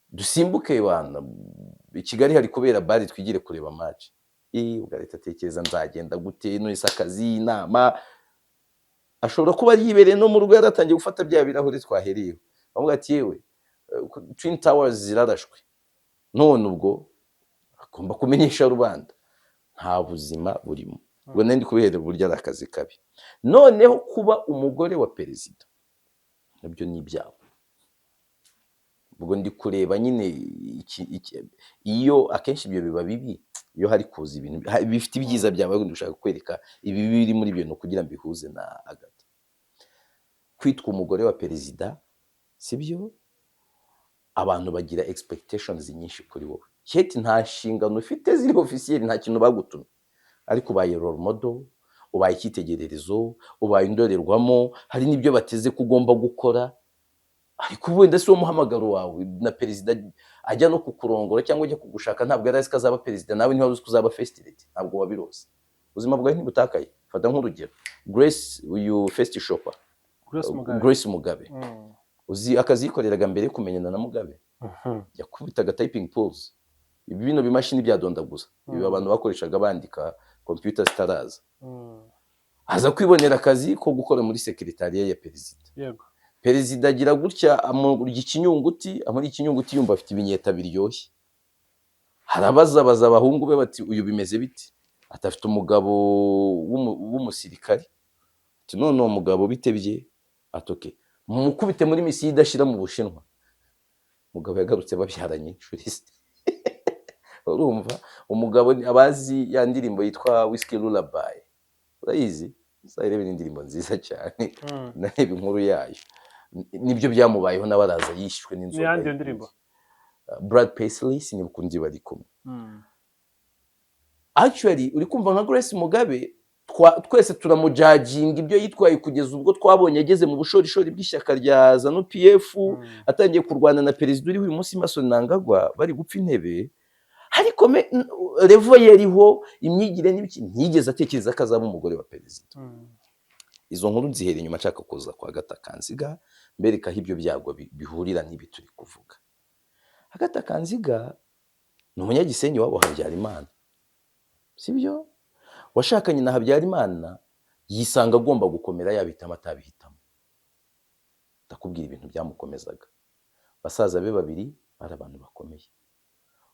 dusimbuke wana i Kigali hari kubera bari, twigire kureba match." Ugahita atekereza: "Nzagenda gute none se?" Akazi, inama, ashobora kuba yibereye no mu rugo yaratangiye gufata bya birahuri twahereyeho, bavuga ati: "Yewe, Twin Towers zirarashwe." None ubwo agomba kumenyesha rubanda, nta buzima burimo. Ubwo nari ndi kubihera uburyo ari akazi kabi. Noneho kuba umugore wa perezida nabyo ni ibyago. Ubwo ndi kureba nyine iyo akenshi ibyo biba bibi iyo hari kuza ibintu bifite ibyiza byawe, ariko ndashaka kwereka ibibi biri muri ibyo bintu kugira ngo mbihuze na Agatha. Kwitwa umugore wa perezida, sibyo, abantu bagira expectations nyinshi kuri wowe. Yet nta nshingano ufite ziri officiel, nta kintu bagutumye, ariko ubaye role model, ubaye icyitegererezo, ubaye indorerwamo. Hari n'ibyo bateze ko ugomba gukora, ariko wenda si wo muhamagaro wawe. Na perezida ajya no kukurongora cyangwa ajya kugushaka, ntabwo yari azi ko azaba perezida, nawe ntiwari uzi ko uzaba first lady, ntabwo wabirose. Ubuzima bwawe ntibutakaye. Fata nk'urugero Grace, uyu first shopper. Grace Mugabe. Grace Mugabe. Uzi akazi yikoreraga mbere yo kumenyana na Mugabe? Yakubitaga typing pools, bino bimashini byadondaguza ibi abantu bakoreshaga bandika, computer zitaraza. Aza kwibonera akazi ko gukora muri secretariat ya perezida. Perezida agira gutya amurya ikinyunguti, amurya ikinyunguti, yumva afite ibinyeta biryoshye. Harabazabaza abahungu be bati: "Uyu bimeze bite?" Ati: "Afite umugabo w'umusirikari." Ati: "None uwo mugabo bite bye?" Ati: "Okay, mumukubite muri mission idashira mu Bushinwa." Umugabo yagarutse babyaranye inshuro ise. Urumva umugabo abazi ya ndirimbo yitwa Whiskey Lullaby, urayizi? Uzayirebe, ni indirimbo nziza cyane. Nareba inkuru yayo, nibyo byamubayeho, nawe araza yishwe n'inzoga. Ni yande iyo ndirimbo? Brad Paisley, sinibuka undi bari kumwe. Actually, uri kumva nka Grace Mugabe, twese turamujudginga ibyo yitwaye kugeza ubwo twabonye ageze mu bushorishori bw'ishyaka rya ZANU PF, atangiye kurwana na perezida uriho uyu munsi, Emmerson Mnangagwa, bari gupfa intebe. Ariko level yariho, imyigire n'ibiki, ntiyigeze atekereza ko azaba umugore wa perezida. Izo nkuru nzihera inyuma nshaka kuza kwa Agatha Kanziga, mbereka aho ibyo byago bihurira n'ibi turi kuvuga. Agatha Kanziga ni umunyagisenyi wabo Habyarimana, sibyo? Washakanye na Habyarimana, yisanga agomba gukomera, yabihitamo atabihitamo. Ndakubwira ibintu byamukomezaga. Basaza be babiri bari abantu bakomeye.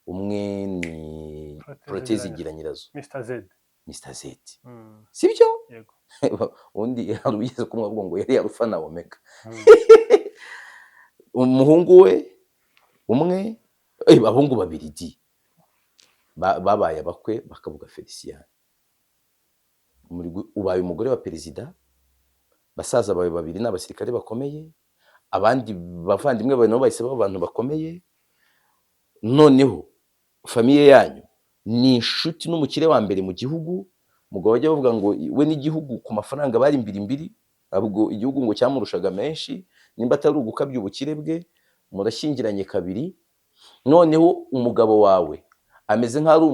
Umwe ni Proteze. Proteze Zigiranyirazo. Mr Z. Mr Z. Sibyo? Yego. Undi hari ugeze kumwe ngo yari Alpha na Omega. Umuhungu we umwe, abahungu babiri di babaye abakwe, bakavuga Felicien. Ubaye umugore wa perezida, basaza bawe babiri ni abasirikare bakomeye, abandi bavandimwe bawe nabo bahise baba abantu bakomeye. Noneho famille yanyu ni inshuti n'umukire wa mbere mu gihugu. Umugabo bajya bavuga ngo we n'igihugu ku mafaranga bari imbiri imbiri, ntabwo igihugu ngo cyamurushaga menshi, nimba atari ugukabya ubukire bwe. Murashyingiranye kabiri, noneho umugabo wawe ameze nk'aho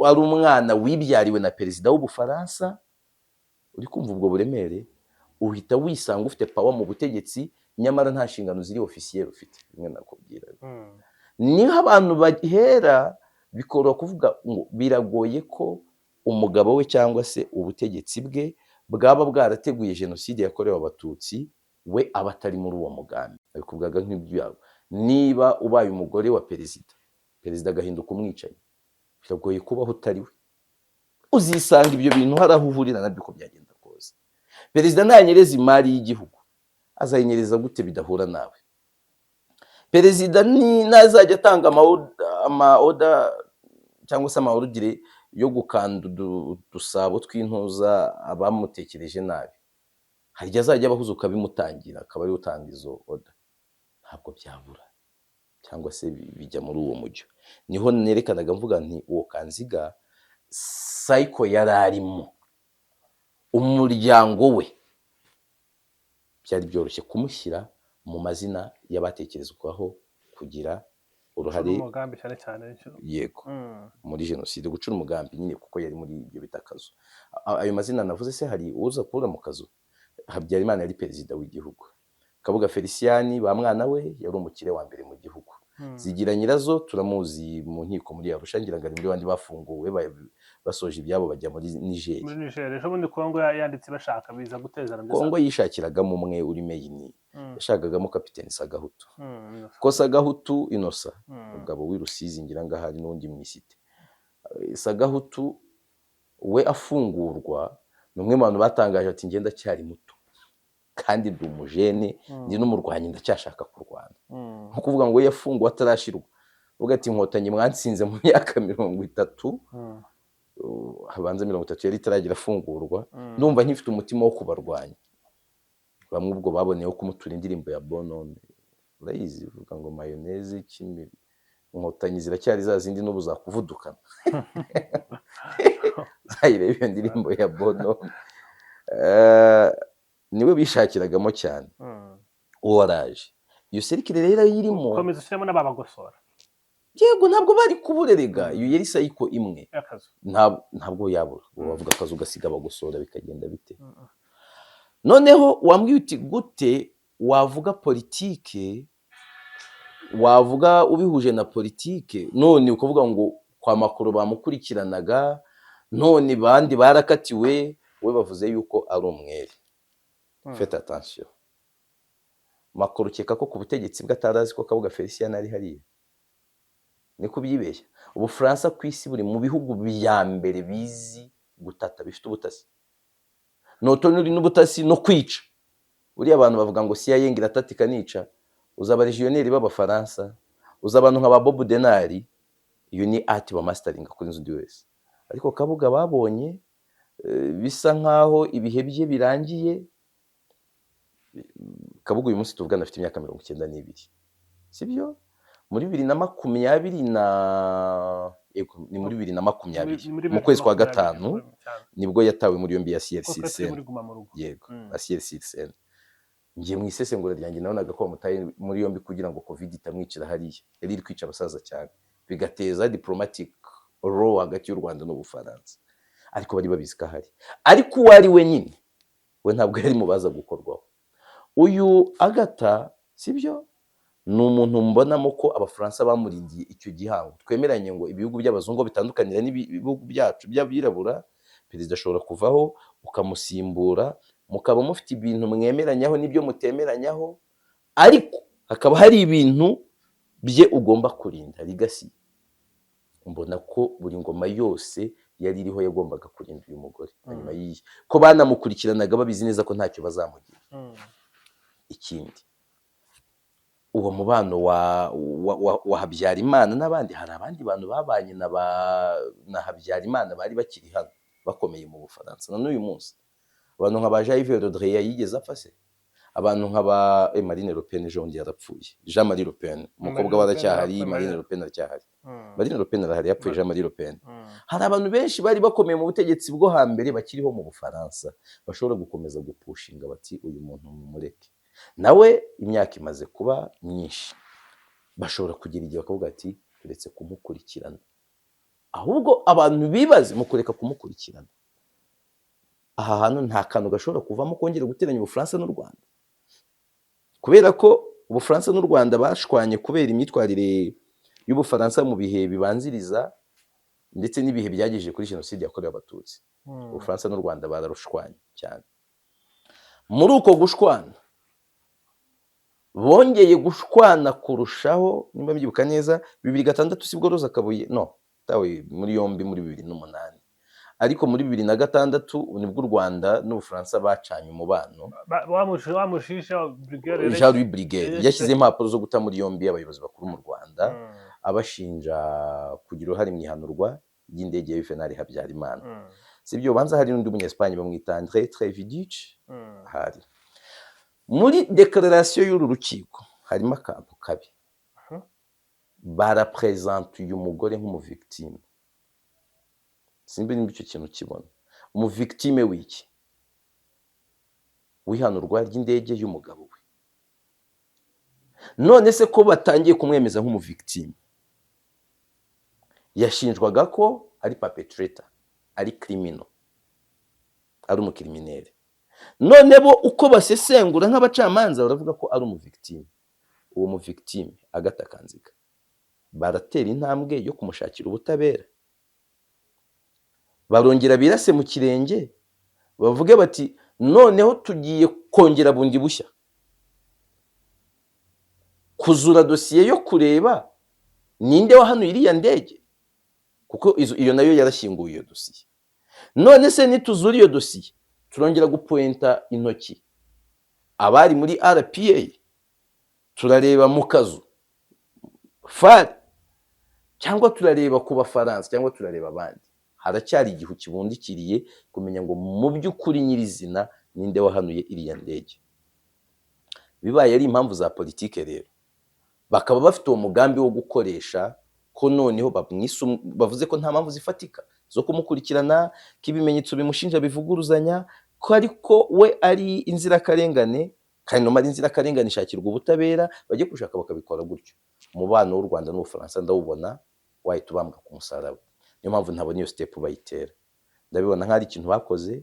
ari umwana wibyariwe na perezida w'Ubufaransa. Uri kumva ubwo buremere? Uhita wisanga ufite power mu butegetsi, nyamara nta nshingano ziri officiel ufite, bimwe nakubwiraga. Niho abantu bahera bikoroha kuvuga ngo biragoye ko umugabo we cyangwa se ubutegetsi bwe bwaba bwarateguye jenoside yakorewe Abatutsi, we aba atari muri uwo mugambi. Abikubwaga nk'ibyabo. Niba ubaye umugore wa perezida, perezida agahinduka umwicanyi, biragoye kubaho utari we. Uzisanga ibyo bintu hari aho uhurira nabyo uko byagenda kose. Perezida nanyereza imari y'igihugu, azayinyereza gute bidahura nawe? Perezida ni nazajya atanga ama order cyangwa se ama ordre yo gukanda udusabo tw'intuza abamutekereje nabi, hari igihe azajya abahuza ukabimutangira, akaba ariwe utanga izo order. Ntabwo byabura cyangwa se bijya muri uwo mujyo. Niho nerekanaga mvuga nti uwo Kanziga sayiko yari arimo, umuryango we byari byoroshye kumushyira mu mazina y'abatekerezwaho kugira uruhare umugambi cyane cyane. Yego, muri jenoside, gucura umugambi nyine, kuko yari muri ibyo bita akazu. Ayo mazina navuze se hari uza kubura mu kazu? Habyarimana yari perezida w'igihugu, Kabuga Felicien ba mwana we yari umukire wa mbere mu gihugu, Zigiranyirazo turamuzi mu nkiko muri Arusha, ngira ngo ari muri bandi bafunguwe basoje ibyabo bajya muri Niger. Muri Niger. Ejo bundi Kongo yanditse bashaka biza guteza nabyo. Kongo yishakiragamo umwe uri main, yashakagamo kapiteni Sagahutu, ko Sagahutu Innocent, umugabo w'i Rusizi, ngira ngo ahari n'undi mu isite. Sagahutu we afungurwa ni umwe mu bantu batangaje ati: "Ngenda ndacyari muto kandi ndi umujene, ndi n'umurwanyi, ndacyashaka kurwana." Nko kuvuga ngo we yafunguwe atarashirwa, uvuga ati: "Inkotanyi mwatsinze mu myaka 30, habanza 30 yari itaragira afungurwa, ndumva nkifite umutima wo kubarwanya." Bamwe ubwo baboneyeho kumutura indirimbo ya Bonone, urayizi, ivuga ngo mayoneze kimi, inkotanyi ziracyari za zindi n'ubu zakuvudukana. Uzayirebe iyo ndirimbo ya Bonone. Niwe bishakiragamo cyane. Uwo waraje, iyo cercle rero ayirimo. Komeza ushyiremo n'ababagosora. Yego, ntabwo bari kuburerega, iyo yari sayiko imwe. Y'akazu. Ntabwo yabura. Ubu bavuga akazu ugasiga bagosora, bikagenda bite? Noneho wambwiye uti: "Gute wavuga politike, wavuga ubihuje na politike, none ukavuga ngo kwa Makuru bamukurikiranaga, none bandi barakatiwe, we bavuze yuko ari umwere?" Faites attention. Macron ukeka ko ku butegetsi bwe atari azi ko Kabuga Felicien ari hariya? Niko byibeshya. Ubufaransa ku isi buri mu bihugu bya mbere bizi gutata, bifite ubutasi, notoni n'ubutasi no kwica. Buriya abantu bavuga ngo CIA ngo iratata ikanica. Uzi abalégionnaires b'Abafaransa, uzi abantu nka ba Bob Denard, iyo ni art bamasteringa kuri undi wese. Ariko Kabuga babonye bisa nkaho ibihe bye birangiye. Kabuga uyu munsi tuvugana afite imyaka 92, sibyo? Muri 2020 na, yego, ni muri 2020, Ni muri mu kwezi kwa 2020 gatanu cyane. nibwo yatawe muri yombi ya Kuko twari turi CRCN. muri Guma mu Rugo. Yego. Na CRCN. Ngiye mu isesengura ryanjye, nabonaga ko bamutaye muri yombi kugira ngo COVID itamwicira hariya, yari iri kwica abasaza cyane, bigateza diplomatic row hagati y'u Rwanda n'Ubufaransa. Ariko bari babizi ko ahari, ariko uwo ari we nyine we ntabwo yari mu baza gukorwaho. Uyu Agata, sibyo, ni umuntu mbonamo ko Abafaransa bamurindiye icyo gihango. Twemeranye ngo ibihugu by'abazungu bitandukanira n'ibihugu byacu by'abirabura. Perezida ashobora kuvaho ukamusimbura, mukaba mufite ibintu mwemeranyaho n'ibyo mutemeranyaho, ariko hakaba hari ibintu bye ugomba kurinda, legacy. Mbona ko buri ngoma yose yari iriho yagombaga kurinda uyu mugore hanyuma y'iyi ko banamukurikiranaga babizi neza ko ntacyo bazamugira. Ikindi, uwo mubano wa Habyarimana n'abandi, hari abandi bantu babanye na Habyarimana bari bakiri hano bakomeye mu Bufaransa na n'uyu munsi, abantu nka ba Jean-Yves Le Drian. Yigeze apfa se? Abantu nka ba Marine Le Pen, ejo bundi yarapfuye. Jean Marie Le Pen, umukobwa we Marine Le Pen aracyahari. yarapfuye, Marine Le Pen aracyahari. Marine Le Pen arahari, yapfuye Jean Marie Le Pen. Hari abantu benshi bari bakomeye mu butegetsi bwo hambere bakiriho mu Bufaransa, bashobora gukomeza gupushinga bati: "Uyu muntu mumureke." Nawe imyaka imaze kuba myinshi, bashobora kugira igihe bakavuga ati: "Turetse kumukurikirana." Ahubwo abantu bibaze, mu kureka kumukurikirana, aha hantu nta kantu gashobora kuvamo kongera guteranya Ubufaransa n'u Rwanda? Kubera ko Ubufaransa n'u Rwanda bashwanye kubera imyitwarire y'Ubufaransa mu bihe bibanziriza ndetse n'ibihe byagejeje kuri Jenoside yakorewe Abatutsi. Ubufaransa n'u Rwanda bararushwanye cyane. Muri uko gushwana bongeye gushwana kurushaho, nimba mbyibuka neza, 2006 sibwo Roza Kabuye no tawe muri yombi, muri 2008, ariko muri 2006 nibwo u Rwanda n'Ubufaransa bacanye umubano. Wamushisha Bruguière. Jean Louis Bruguière yashyize impapuro zo guta muri yombi abayobozi bakuru mu Rwanda, abashinja kugira uruhare mu ihanurwa ry'indege ya Juvenal Habyarimana. Si ibyo, ubanza hari n'undi munyesipanye bamwita André Trévidic. Hari muri déclaration y'uru rukiko harimo akantu kabi. Barapresenta uyu mugore nk'umuvictime. Simba nimba icyo kintu kibona, umuvictime w'iki? W'ihanurwa ry'indege y'umugabo we. None se ko batangiye kumwemeza nk'umuvictime, yashinjwaga ko ari perpetrator, ari criminal, ari umucriminel, none bo uko basesengura nk'abacamanza baravuga ko ari umuvictime. Uwo muvictime Agatha Kanziga, baratera intambwe yo kumushakira ubutabera, barongera birase mu kirenge bavuge bati: "Noneho tugiye kongera bundi bushya kuzura dosiye yo kureba ninde wahanuye iriya ndege," kuko iyo nayo yarashyinguye iyo dosiye. None se nituzura iyo dosiye, turongera gupointa intoki abari muri RPA, turareba mu kazu FAR, cyangwa turareba ku Bafaransa, cyangwa turareba abandi? Haracyari igihu kibundikiriye kumenya ngo mu by'ukuri nyirizina ninde wahanuye iriya ndege. Bibaye ari impamvu za politike rero, bakaba bafite uwo mugambi wo gukoresha ko noneho bavuze ko nta mpamvu zifatika zo kumukurikirana, ko ibimenyetso bimushinja bivuguruzanya, ko ariko we ari inzirakarengane, kandi nomara inzirakarengane ishakirwa ubutabera, bajye gushaka bakabikora gutyo, umubano w'u Rwanda n'Ubufaransa ndawubona wahita ubambwa ku musaraba. Niyo mpamvu ntabona iyo step bayitera. Ndabibona nk'aho ari ikintu bakoze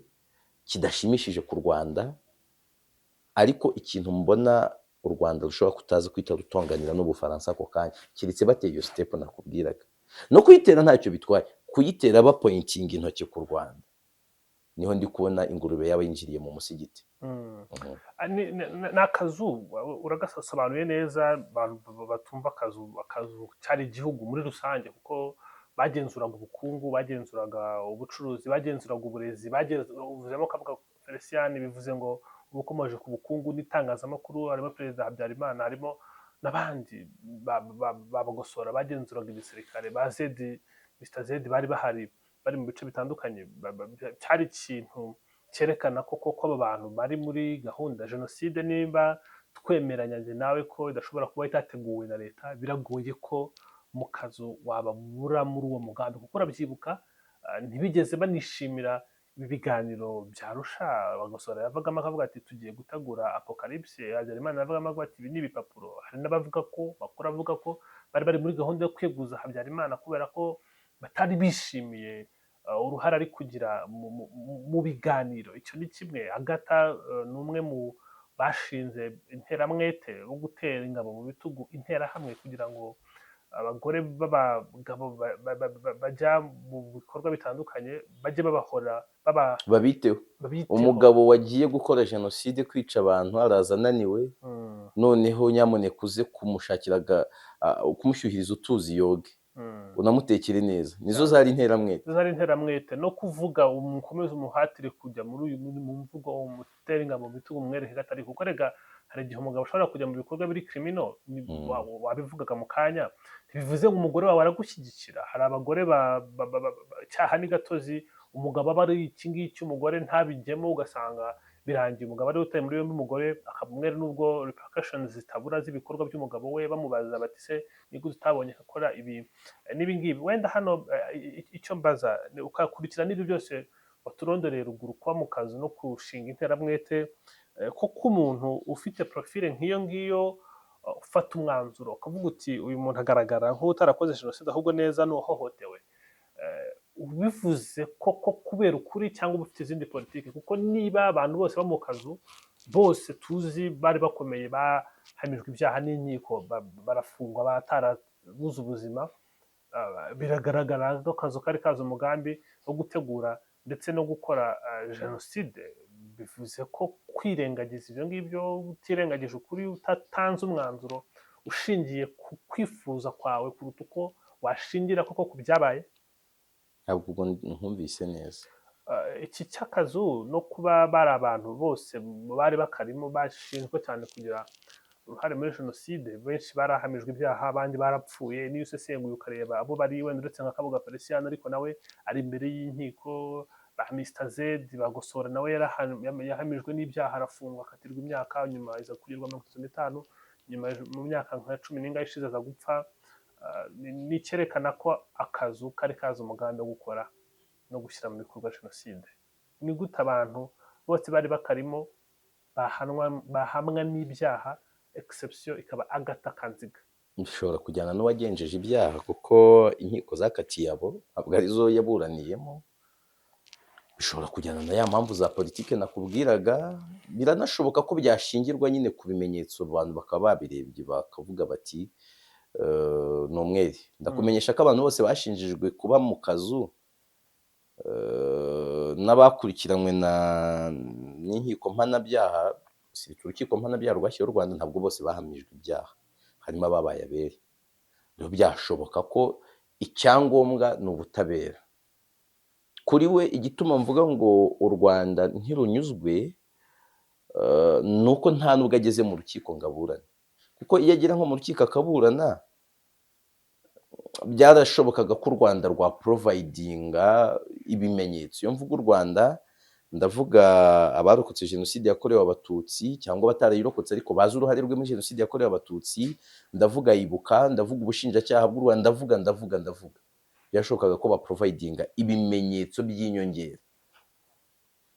kidashimishije ku Rwanda, ariko ikintu mbona u Rwanda rushobora kutaza kwita rutonganira n'Ubufaransa ako kanya, keretse bateye iyo step nakubwiraga. No kuyitera ntacyo bitwaye, kuyitera bapointinga intoki ku Rwanda. Niho ndi kubona ingurube yaba yinjiriye mu musigiti. Ah, ni akazu, uragasobanuye neza. Abantu batumva akazu, akazu cyari igihugu muri rusange, kuko bagenzuraga ubukungu, bagenzuraga ubucuruzi, bagenzuraga uburezi, uvuzemo Kabuga Felicien, bivuze ngo uba ukomeje ku bukungu n'itangazamakuru. Harimo Perezida Habyarimana, harimo n'abandi babagosora, bagenzuraga igisirikare, ba Zedi, Mr Zedi, bari bahari, bari mu bice bitandukanye. Cyari ikintu cyerekana ko koko aba bantu bari muri gahunda jenoside. Niba twemeranya njye nawe ko idashobora kuba itateguwe na leta, biragoye ko mu kazu wababura muri uwo mugambi, kuko urabyibuka, ntibigeze banishimira ibi biganiro bya Arusha. Bagosora yavagamo akavuga ati: "Tugiye gutegura apocalypse." Habyarimana yavagamo akavuga ati: "Ibi ni ibipapuro." Hari n'abavuga ko, makuru avuga ko bari muri gahunda yo kweguza Habyarimana kubera ko batari bishimiye uruhare ari kugira mu biganiro. Icyo ni kimwe. Agata ni umwe mu bashinze interamwete wo gutera ingabo mu bitugu Interahamwe, kugira ngo abagore b'abagabo bajya mu bikorwa bitandukanye bajye babahora baba Babiteho. Babiteho. Umugabo wagiye gukora jenoside, kwica abantu, araza ananiwe, noneho nyamuneka uze kumushakira kumushyuhiriza utuzi yoge, unamutekere neza. Nizo zari interamwete. Izo ari interamwete, no kuvuga umukomeze, umuhatire kujya muri uyu mu mvugo, umutere ingabo mu bitugu, umwereke ko atari, kuko rega hari igihe umugabo ashobora kujya mu bikorwa biri criminal. Wabivugaga mu kanya, ntibivuze ngo umugore wawe aragushyigikira. Hari abagore cyaha ni gatozi, umugabo aba ari iki ngiki, umugore ntabijyemo, ugasanga birangiye umugabo ari utaye muri yombi, umugore akaba umwere, nubwo repercussions zitabura z'ibikorwa by'umugabo we. Bamubaza bati: "Se ni gute utabonye akora ibi n'ibi ngibi?" Wenda hano icyo mbaza ni ukakurikira n'ibyo byose waturondoreye ruguru, kuba mu kazu no gushinga interamwete, koko umuntu ufite profile nk'iyo ngiyo, ufata umwanzuro ukavuga uti: "Uyu muntu agaragara nk'utarakoze jenoside, ahubwo neza ni uwahohotewe," ubivuze koko kubera ukuri cyangwa uba ufite izindi politiki? Kuko niba abantu bose bo mu kazu, bose tuzi bari bakomeye, bahamijwe ibyaha n'inkiko, barafungwa, batarabuze ubuzima, biragaragara ko akazu kari kazi umugambi wo gutegura ndetse no gukora jenoside. Bivuze ko kwirengagiza ibyo ngibyo, utirengagije ukuri, utatanze umwanzuro ushingiye ku kwifuza kwawe kuruta uko washingira koko ku byabaye. Ntabwo ubwo nkumvise neza. Iki cy'akazu no kuba bari abantu bose bari bakarimo bashinzwe cyane kugira uruhare muri jenoside, benshi barahamijwe ibyaha, abandi barapfuye. Niyo usesenguye ukareba abo bari, wenda uretse nka Kabuga Felicien, ariko nawe ari imbere y'inkiko, ba Mr Z, Bagosora nawe yahamijwe n'ibyaha, arafungwa, akatirwa imyaka, nyuma iza kugirwa 35, nyuma mu myaka nka cumi n'ingahe ishize aza gupfa. Ni icyerekana ko akazu kari kazi umugambi wo gukora no gushyira mu bikorwa jenoside. Ni gute abantu bose bari bakarimo bahanwa, bahamwa n'ibyaha, exception ikaba Agatha Kanziga? Bishobora kujyana n'uwagenjeje ibyaha, kuko inkiko zakatiye abo ntabwo arizo yaburaniyemo. Bishobora kujyana na ya mpamvu za politiki nakubwiraga. Biranashoboka ko byashingirwa nyine ku bimenyetso, abantu bakaba babirebye bakavuga bati: "Ni umwere." Ndakumenyesha ko abantu bose bashinjijwe kuba mu kazu n'abakurikiranywe n'inkiko mpanabyaha, si urukiko mpanabyaha rwashyiriweho u Rwanda, ntabwo bose bahamijwe ibyaha, harimo ababaye abere. Rero byashoboka ko icyangombwa ni ubutabera kuri we. Igituma mvuga ngo u Rwanda ntirunyuzwe ni uko nta nubwo ageze mu rukiko ngo aburane, kuko iyo agera nko mu rukiko akaburana, byarashobokaga ko u Rwanda rwa providinga ibimenyetso. Iyo mvuga u Rwanda, ndavuga abarokotse jenoside yakorewe Abatutsi cyangwa abatarayirokotse ariko bazi uruhare rwe muri jenoside yakorewe Abatutsi, ndavuga Ibuka, ndavuga ubushinjacyaha bw'u Rwanda, ndavuga, ndavuga, ndavuga. Byashobokaga ko baprovidinga ibimenyetso by'inyongera.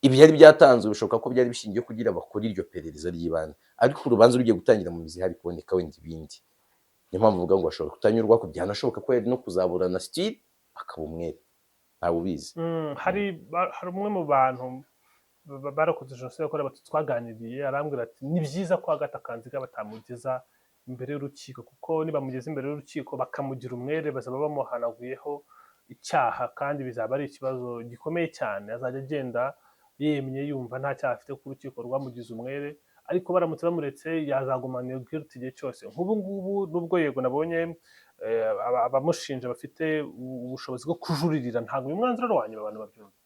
Ibyari byatanzwe bishoboka ko byari bishingiye kugira bakore iryo perereza ry'ibanze, ariko urubanza rugiye gutangira mu mizi hari kuboneka wenda ibindi. Niyo mpamvu mvuga ngo bashobora kutanyurwa, ko byanashoboka ko yari no kuzaburana still akaba umwere, ntawe ubizi. Hari umwe mu bantu barokoze jenoside yakorewe Abatutsi twaganiriye, arambwira ati: "Ni byiza ko Agatha Kanziga batamugeza imbere y'urukiko, kuko nibamugeza imbere y'urukiko bakamugira umwere, bazaba bamuhanaguyeho icyaha, kandi bizaba ari ikibazo gikomeye cyane, azajya agenda Yemye yumva nta cyaha afite, ko urukiko rwamugize umwere, ariko baramutse bamuretse yazagumana iyo guilt igihe cyose. Nk'ubu ngubu, nubwo yego nabonye abamushinja bafite ubushobozi bwo kujuririra, ntabwo uyu mwanzuro ari uwa nyuma, abantu babyumva.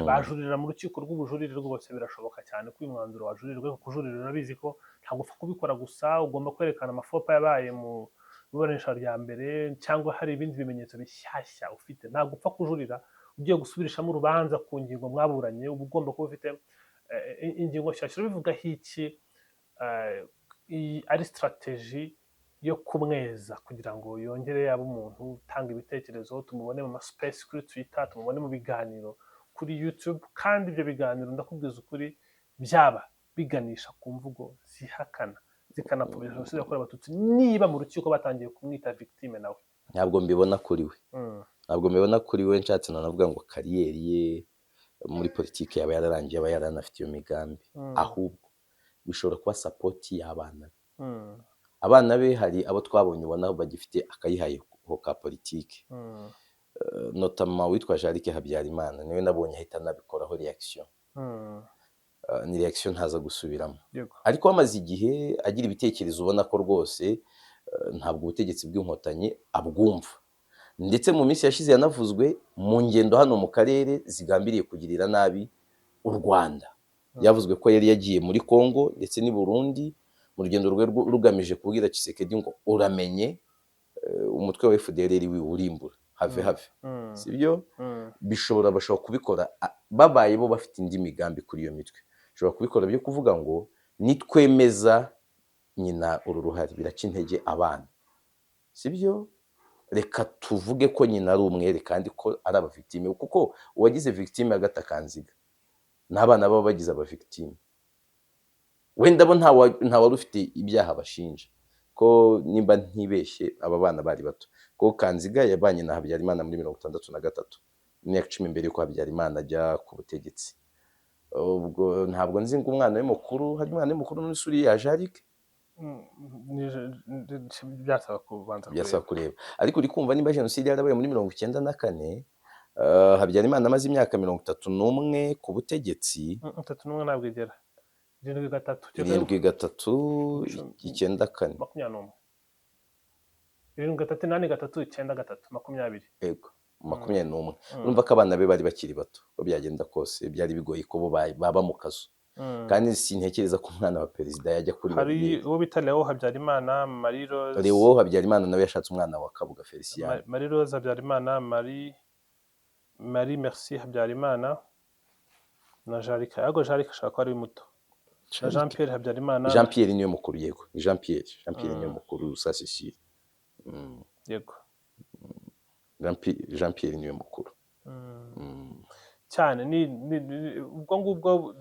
Bajuririra mu rukiko rw'ubujurire, rwose birashoboka cyane ko uyu mwanzuro wajurirwa. Ariko kujuririra urabizi ko ntabwo upfa kubikora gusa, ugomba kwerekana amafopa yabaye mu iburanisha rya mbere cyangwa hari ibindi bimenyetso bishyashya ufite. Ntabwo upfa kujurira ugiye gusubirishamo urubanza ku ngingo mwaburanye, uba ugomba kuba ufite ingingo nshyashya. Urabivugaho iki? Iyi ari strategy yo kumweza kugira ngo yongere yabe umuntu utanga ibitekerezo, tumubone mu ma space kuri Twitter, tumubone mu biganiro kuri YouTube, kandi ibyo biganiro, ndakubwiza ukuri, byaba biganisha ku mvugo zihakana zikanapfobya jenoside yakorewe Abatutsi, niba mu rukiko batangiye kumwita victime nawe? Ntabwo mbibona kuri we. Ntabwo mbibona kuri we. Nshatse nanavuga ngo carrière ye muri politiki yaba yararangiye, aba yaranafite iyo migambi. Ahubwo bishobora kuba support y'abana be. Abana be, hari abo twabonye ubona bagifite akayihayiho ka politiki, notamment witwa Jarike Habyarimana, niwe nabonye ahita anabikoraho reaction. Ni reaction ntaza gusubiramo, ariko amaze igihe agira ibitekerezo ubona ko rwose ntabwo ubutegetsi bw'Inkotanyi abwumva, ndetse mu minsi yashize yanavuzwe mu ngendo hano mu karere zigambiriye kugirira nabi u Rwanda. Byavuzwe ko yari yagiye muri Congo ndetse n'i Burundi mu rugendo rwe rugamije kubwira Tshisekedi ngo uramenye umutwe wa FDLR wiwurimbura, have have. Sibyo? Bishobora, bashobora kubikora babaye bo bafite indi migambi kuri iyo mitwe, bashobora kubikora byo kuvuga ngo nitwemeza nyina uru ruhare biraca intege abana, sibyo? Reka tuvuge ko nyina ari umwere kandi ko ari aba victime, kuko uwagize victime Agatha Kanziga n'abana baba bagize aba victime. Wenda bo nta wari ufite ibyaha bashinja, ko nimba ntibeshye aba bana bari bato, ko Kanziga yabanye na Habyarimana muri 63, imyaka 10 mbere y'uko Habyarimana ajya ku butegetsi. Ubwo ntabwo nzi ngo umwana we mukuru, hari umwana we mukuru n'usuri ya Jarike. Byasaba kubanza. Byasaba kureba, ariko uri kumva niba jenoside yarabaye muri 94, Habyarimana amaze imyaka 31 ku butegetsi. 31 ntabwo igera, 73. 73, 94. 21, 73, 83, 93, 20. Yego, 21. Urumva ko abana be bari bakiri bato. Uko byagenda kose byari bigoye ko bo baba mu kazu, kandi sintekereza ko umwana wa perezida yajya kuri Hari bariyeri. uwo bita Leo Habyarimana, Marie Rose. Leo Habyarimana nawe yashatse umwana wa Kabuga Felicien. Marie Rose Habyarimana, Marie Merci Habyarimana na Jarika, ariko Jarika ashobora kuba ari muto, na Jean Pierre Habyarimana. Jean Pierre niwe mukuru, yego, ni Jean Pierre. Jean Pierre niwe mukuru, ça c'est sûr. Jean Pierre niwe mukuru. Cyane ni ubwo ngubwo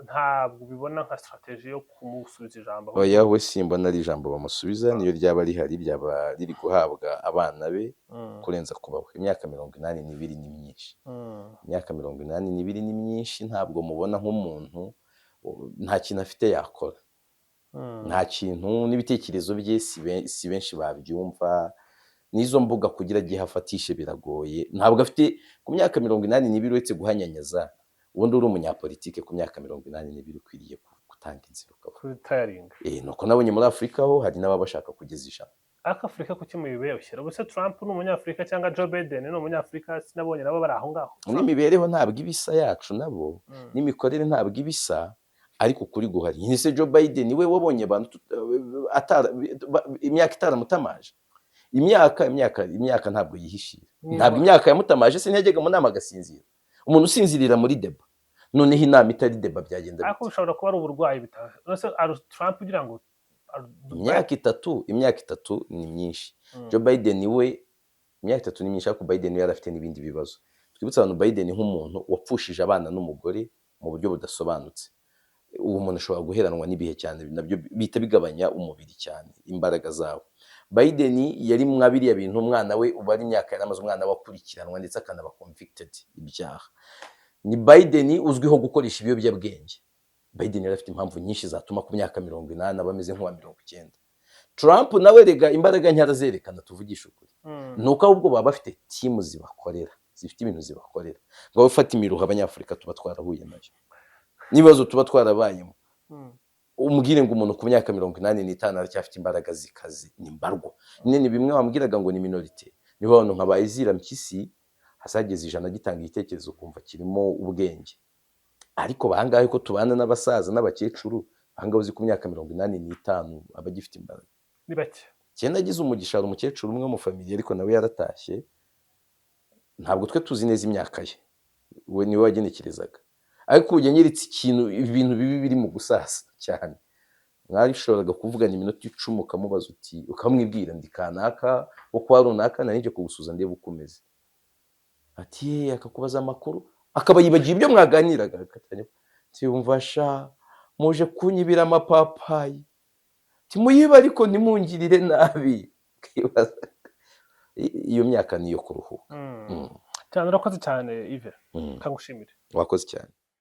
ntabwo ubibona nka strategy yo kumusubiza ijambo? Oya, we simbona ari ijambo bamusubiza. Niyo ryaba rihari ryaba riri guhabwa abana be kurenza kubaho. Imyaka 82 ni myinshi. Imyaka 82 ni myinshi. Ntabwo mubona nk'umuntu nta kintu afite yakora. Nta kintu, n'ibitekerezo bye si benshi babyumva, n'izo mbuga kugira agiye afatishe biragoye. Ntabwo afite ku myaka 82, uretse guhanyanyaza. Ubundi uri umunyapolitike ku myaka 82 ukwiriye gutanga inzira ukaba Kuri retiring. Nuko nabonye muri Afurika ho hari n'ababa bashaka kugeza 100. Ariko Afurika kuki muyibeshyera? Ubuse Trump ni Umunyafurika cyangwa Joe Biden ni Umunyafurika? Sinabonye nabo bari aho ngaho. N'imibereho ntabwo iba isa yacu nabo, n'imikorere ntabwo iba isa, ariko ukuri guhari. Nyine se Joe Biden we wabonye abantu imyaka itaramutamaje? Imyaka ntabwo yihishira. Ntabwo imyaka yamutamaje se? Ntiyajyaga mu nama agasinzira? Umuntu usinzirira muri débat, noneho inama itari débat, byagenda Ariko bite? bishobora kuba ari uburwayi Ese Trump ugira ngo Imyaka 3 ni myinshi. Joe Biden we, imyaka 3 ni myinshi, ariko Biden we yari afite n'ibindi bibazo. Twibutse abantu Biden nk'umuntu wapfushije abana n'umugore mu buryo budasobanutse. Uwo muntu ashobora guheranwa n'ibihe cyane, nabyo bihita bigabanya umubiri cyane imbaraga zawo. Biden yari mwa biriya bintu, umwana we uba ari imyaka yari amaze umwana we akurikiranwa ndetse akanaba convicted ibyaha. Ni Biden uzwiho gukoresha ibiyobyabwenge. Biden yari afite impamvu nyinshi zatuma ku myaka 80 aba ameze nk'uwa 90. Trump nawe rega imbaraga nke arazerekana, tuvugishe ukuri. Ni uko ahubwo baba bafite team zibakorera. Zifite ibintu zibakorera. Ngo ufate imiruho Abanyafurika tuba twarahuye nayo n'ibibazo tuba twarabayemo, umbwire ngo umuntu ku myaka 85 aracyafite imbaraga zikaze, ni mbarwa nyine. Ni bimwe wambwiraga ngo ni minorité. Niba abantu nka ba Ezira Mpyisi hazageze 100 agitanga igitekerezo, ukumva kirimo ubwenge. Ariko bangahe ko tubana n'abasaza n'abakecuru, ahangaha uzi ku myaka 85 aba agifite imbaraga? Ni bake. Cyenda agize umugisha. Hari umukecuru umwe wo mu famille, ariko nawe yaratashye, ntabwo twe tuzi neza imyaka ye, we niwe wagenekerezaga. Ariko ubu yanyeretse ikintu, ibintu bibi biri mu gusaza cyane. Mwarishoboraga kuvugana iminota 10, ukamubaza uti, ukamwibwira, "Ndi kanaka wo kwa runaka, nari nje kugusuza ndebe uko umeze." Ati "Ye," akakubaza amakuru, akaba yibagiwe ibyo mwaganiraga, agatangira ati "Yumva sha, muje kunyibira amapapayi." Timuyibe ariko ntimungirire nabi. Ukibaza, iyo myaka ni iyo kuruhuka. Cyane, urakoze cyane, Yves. Kangushimire. Wakoze cyane.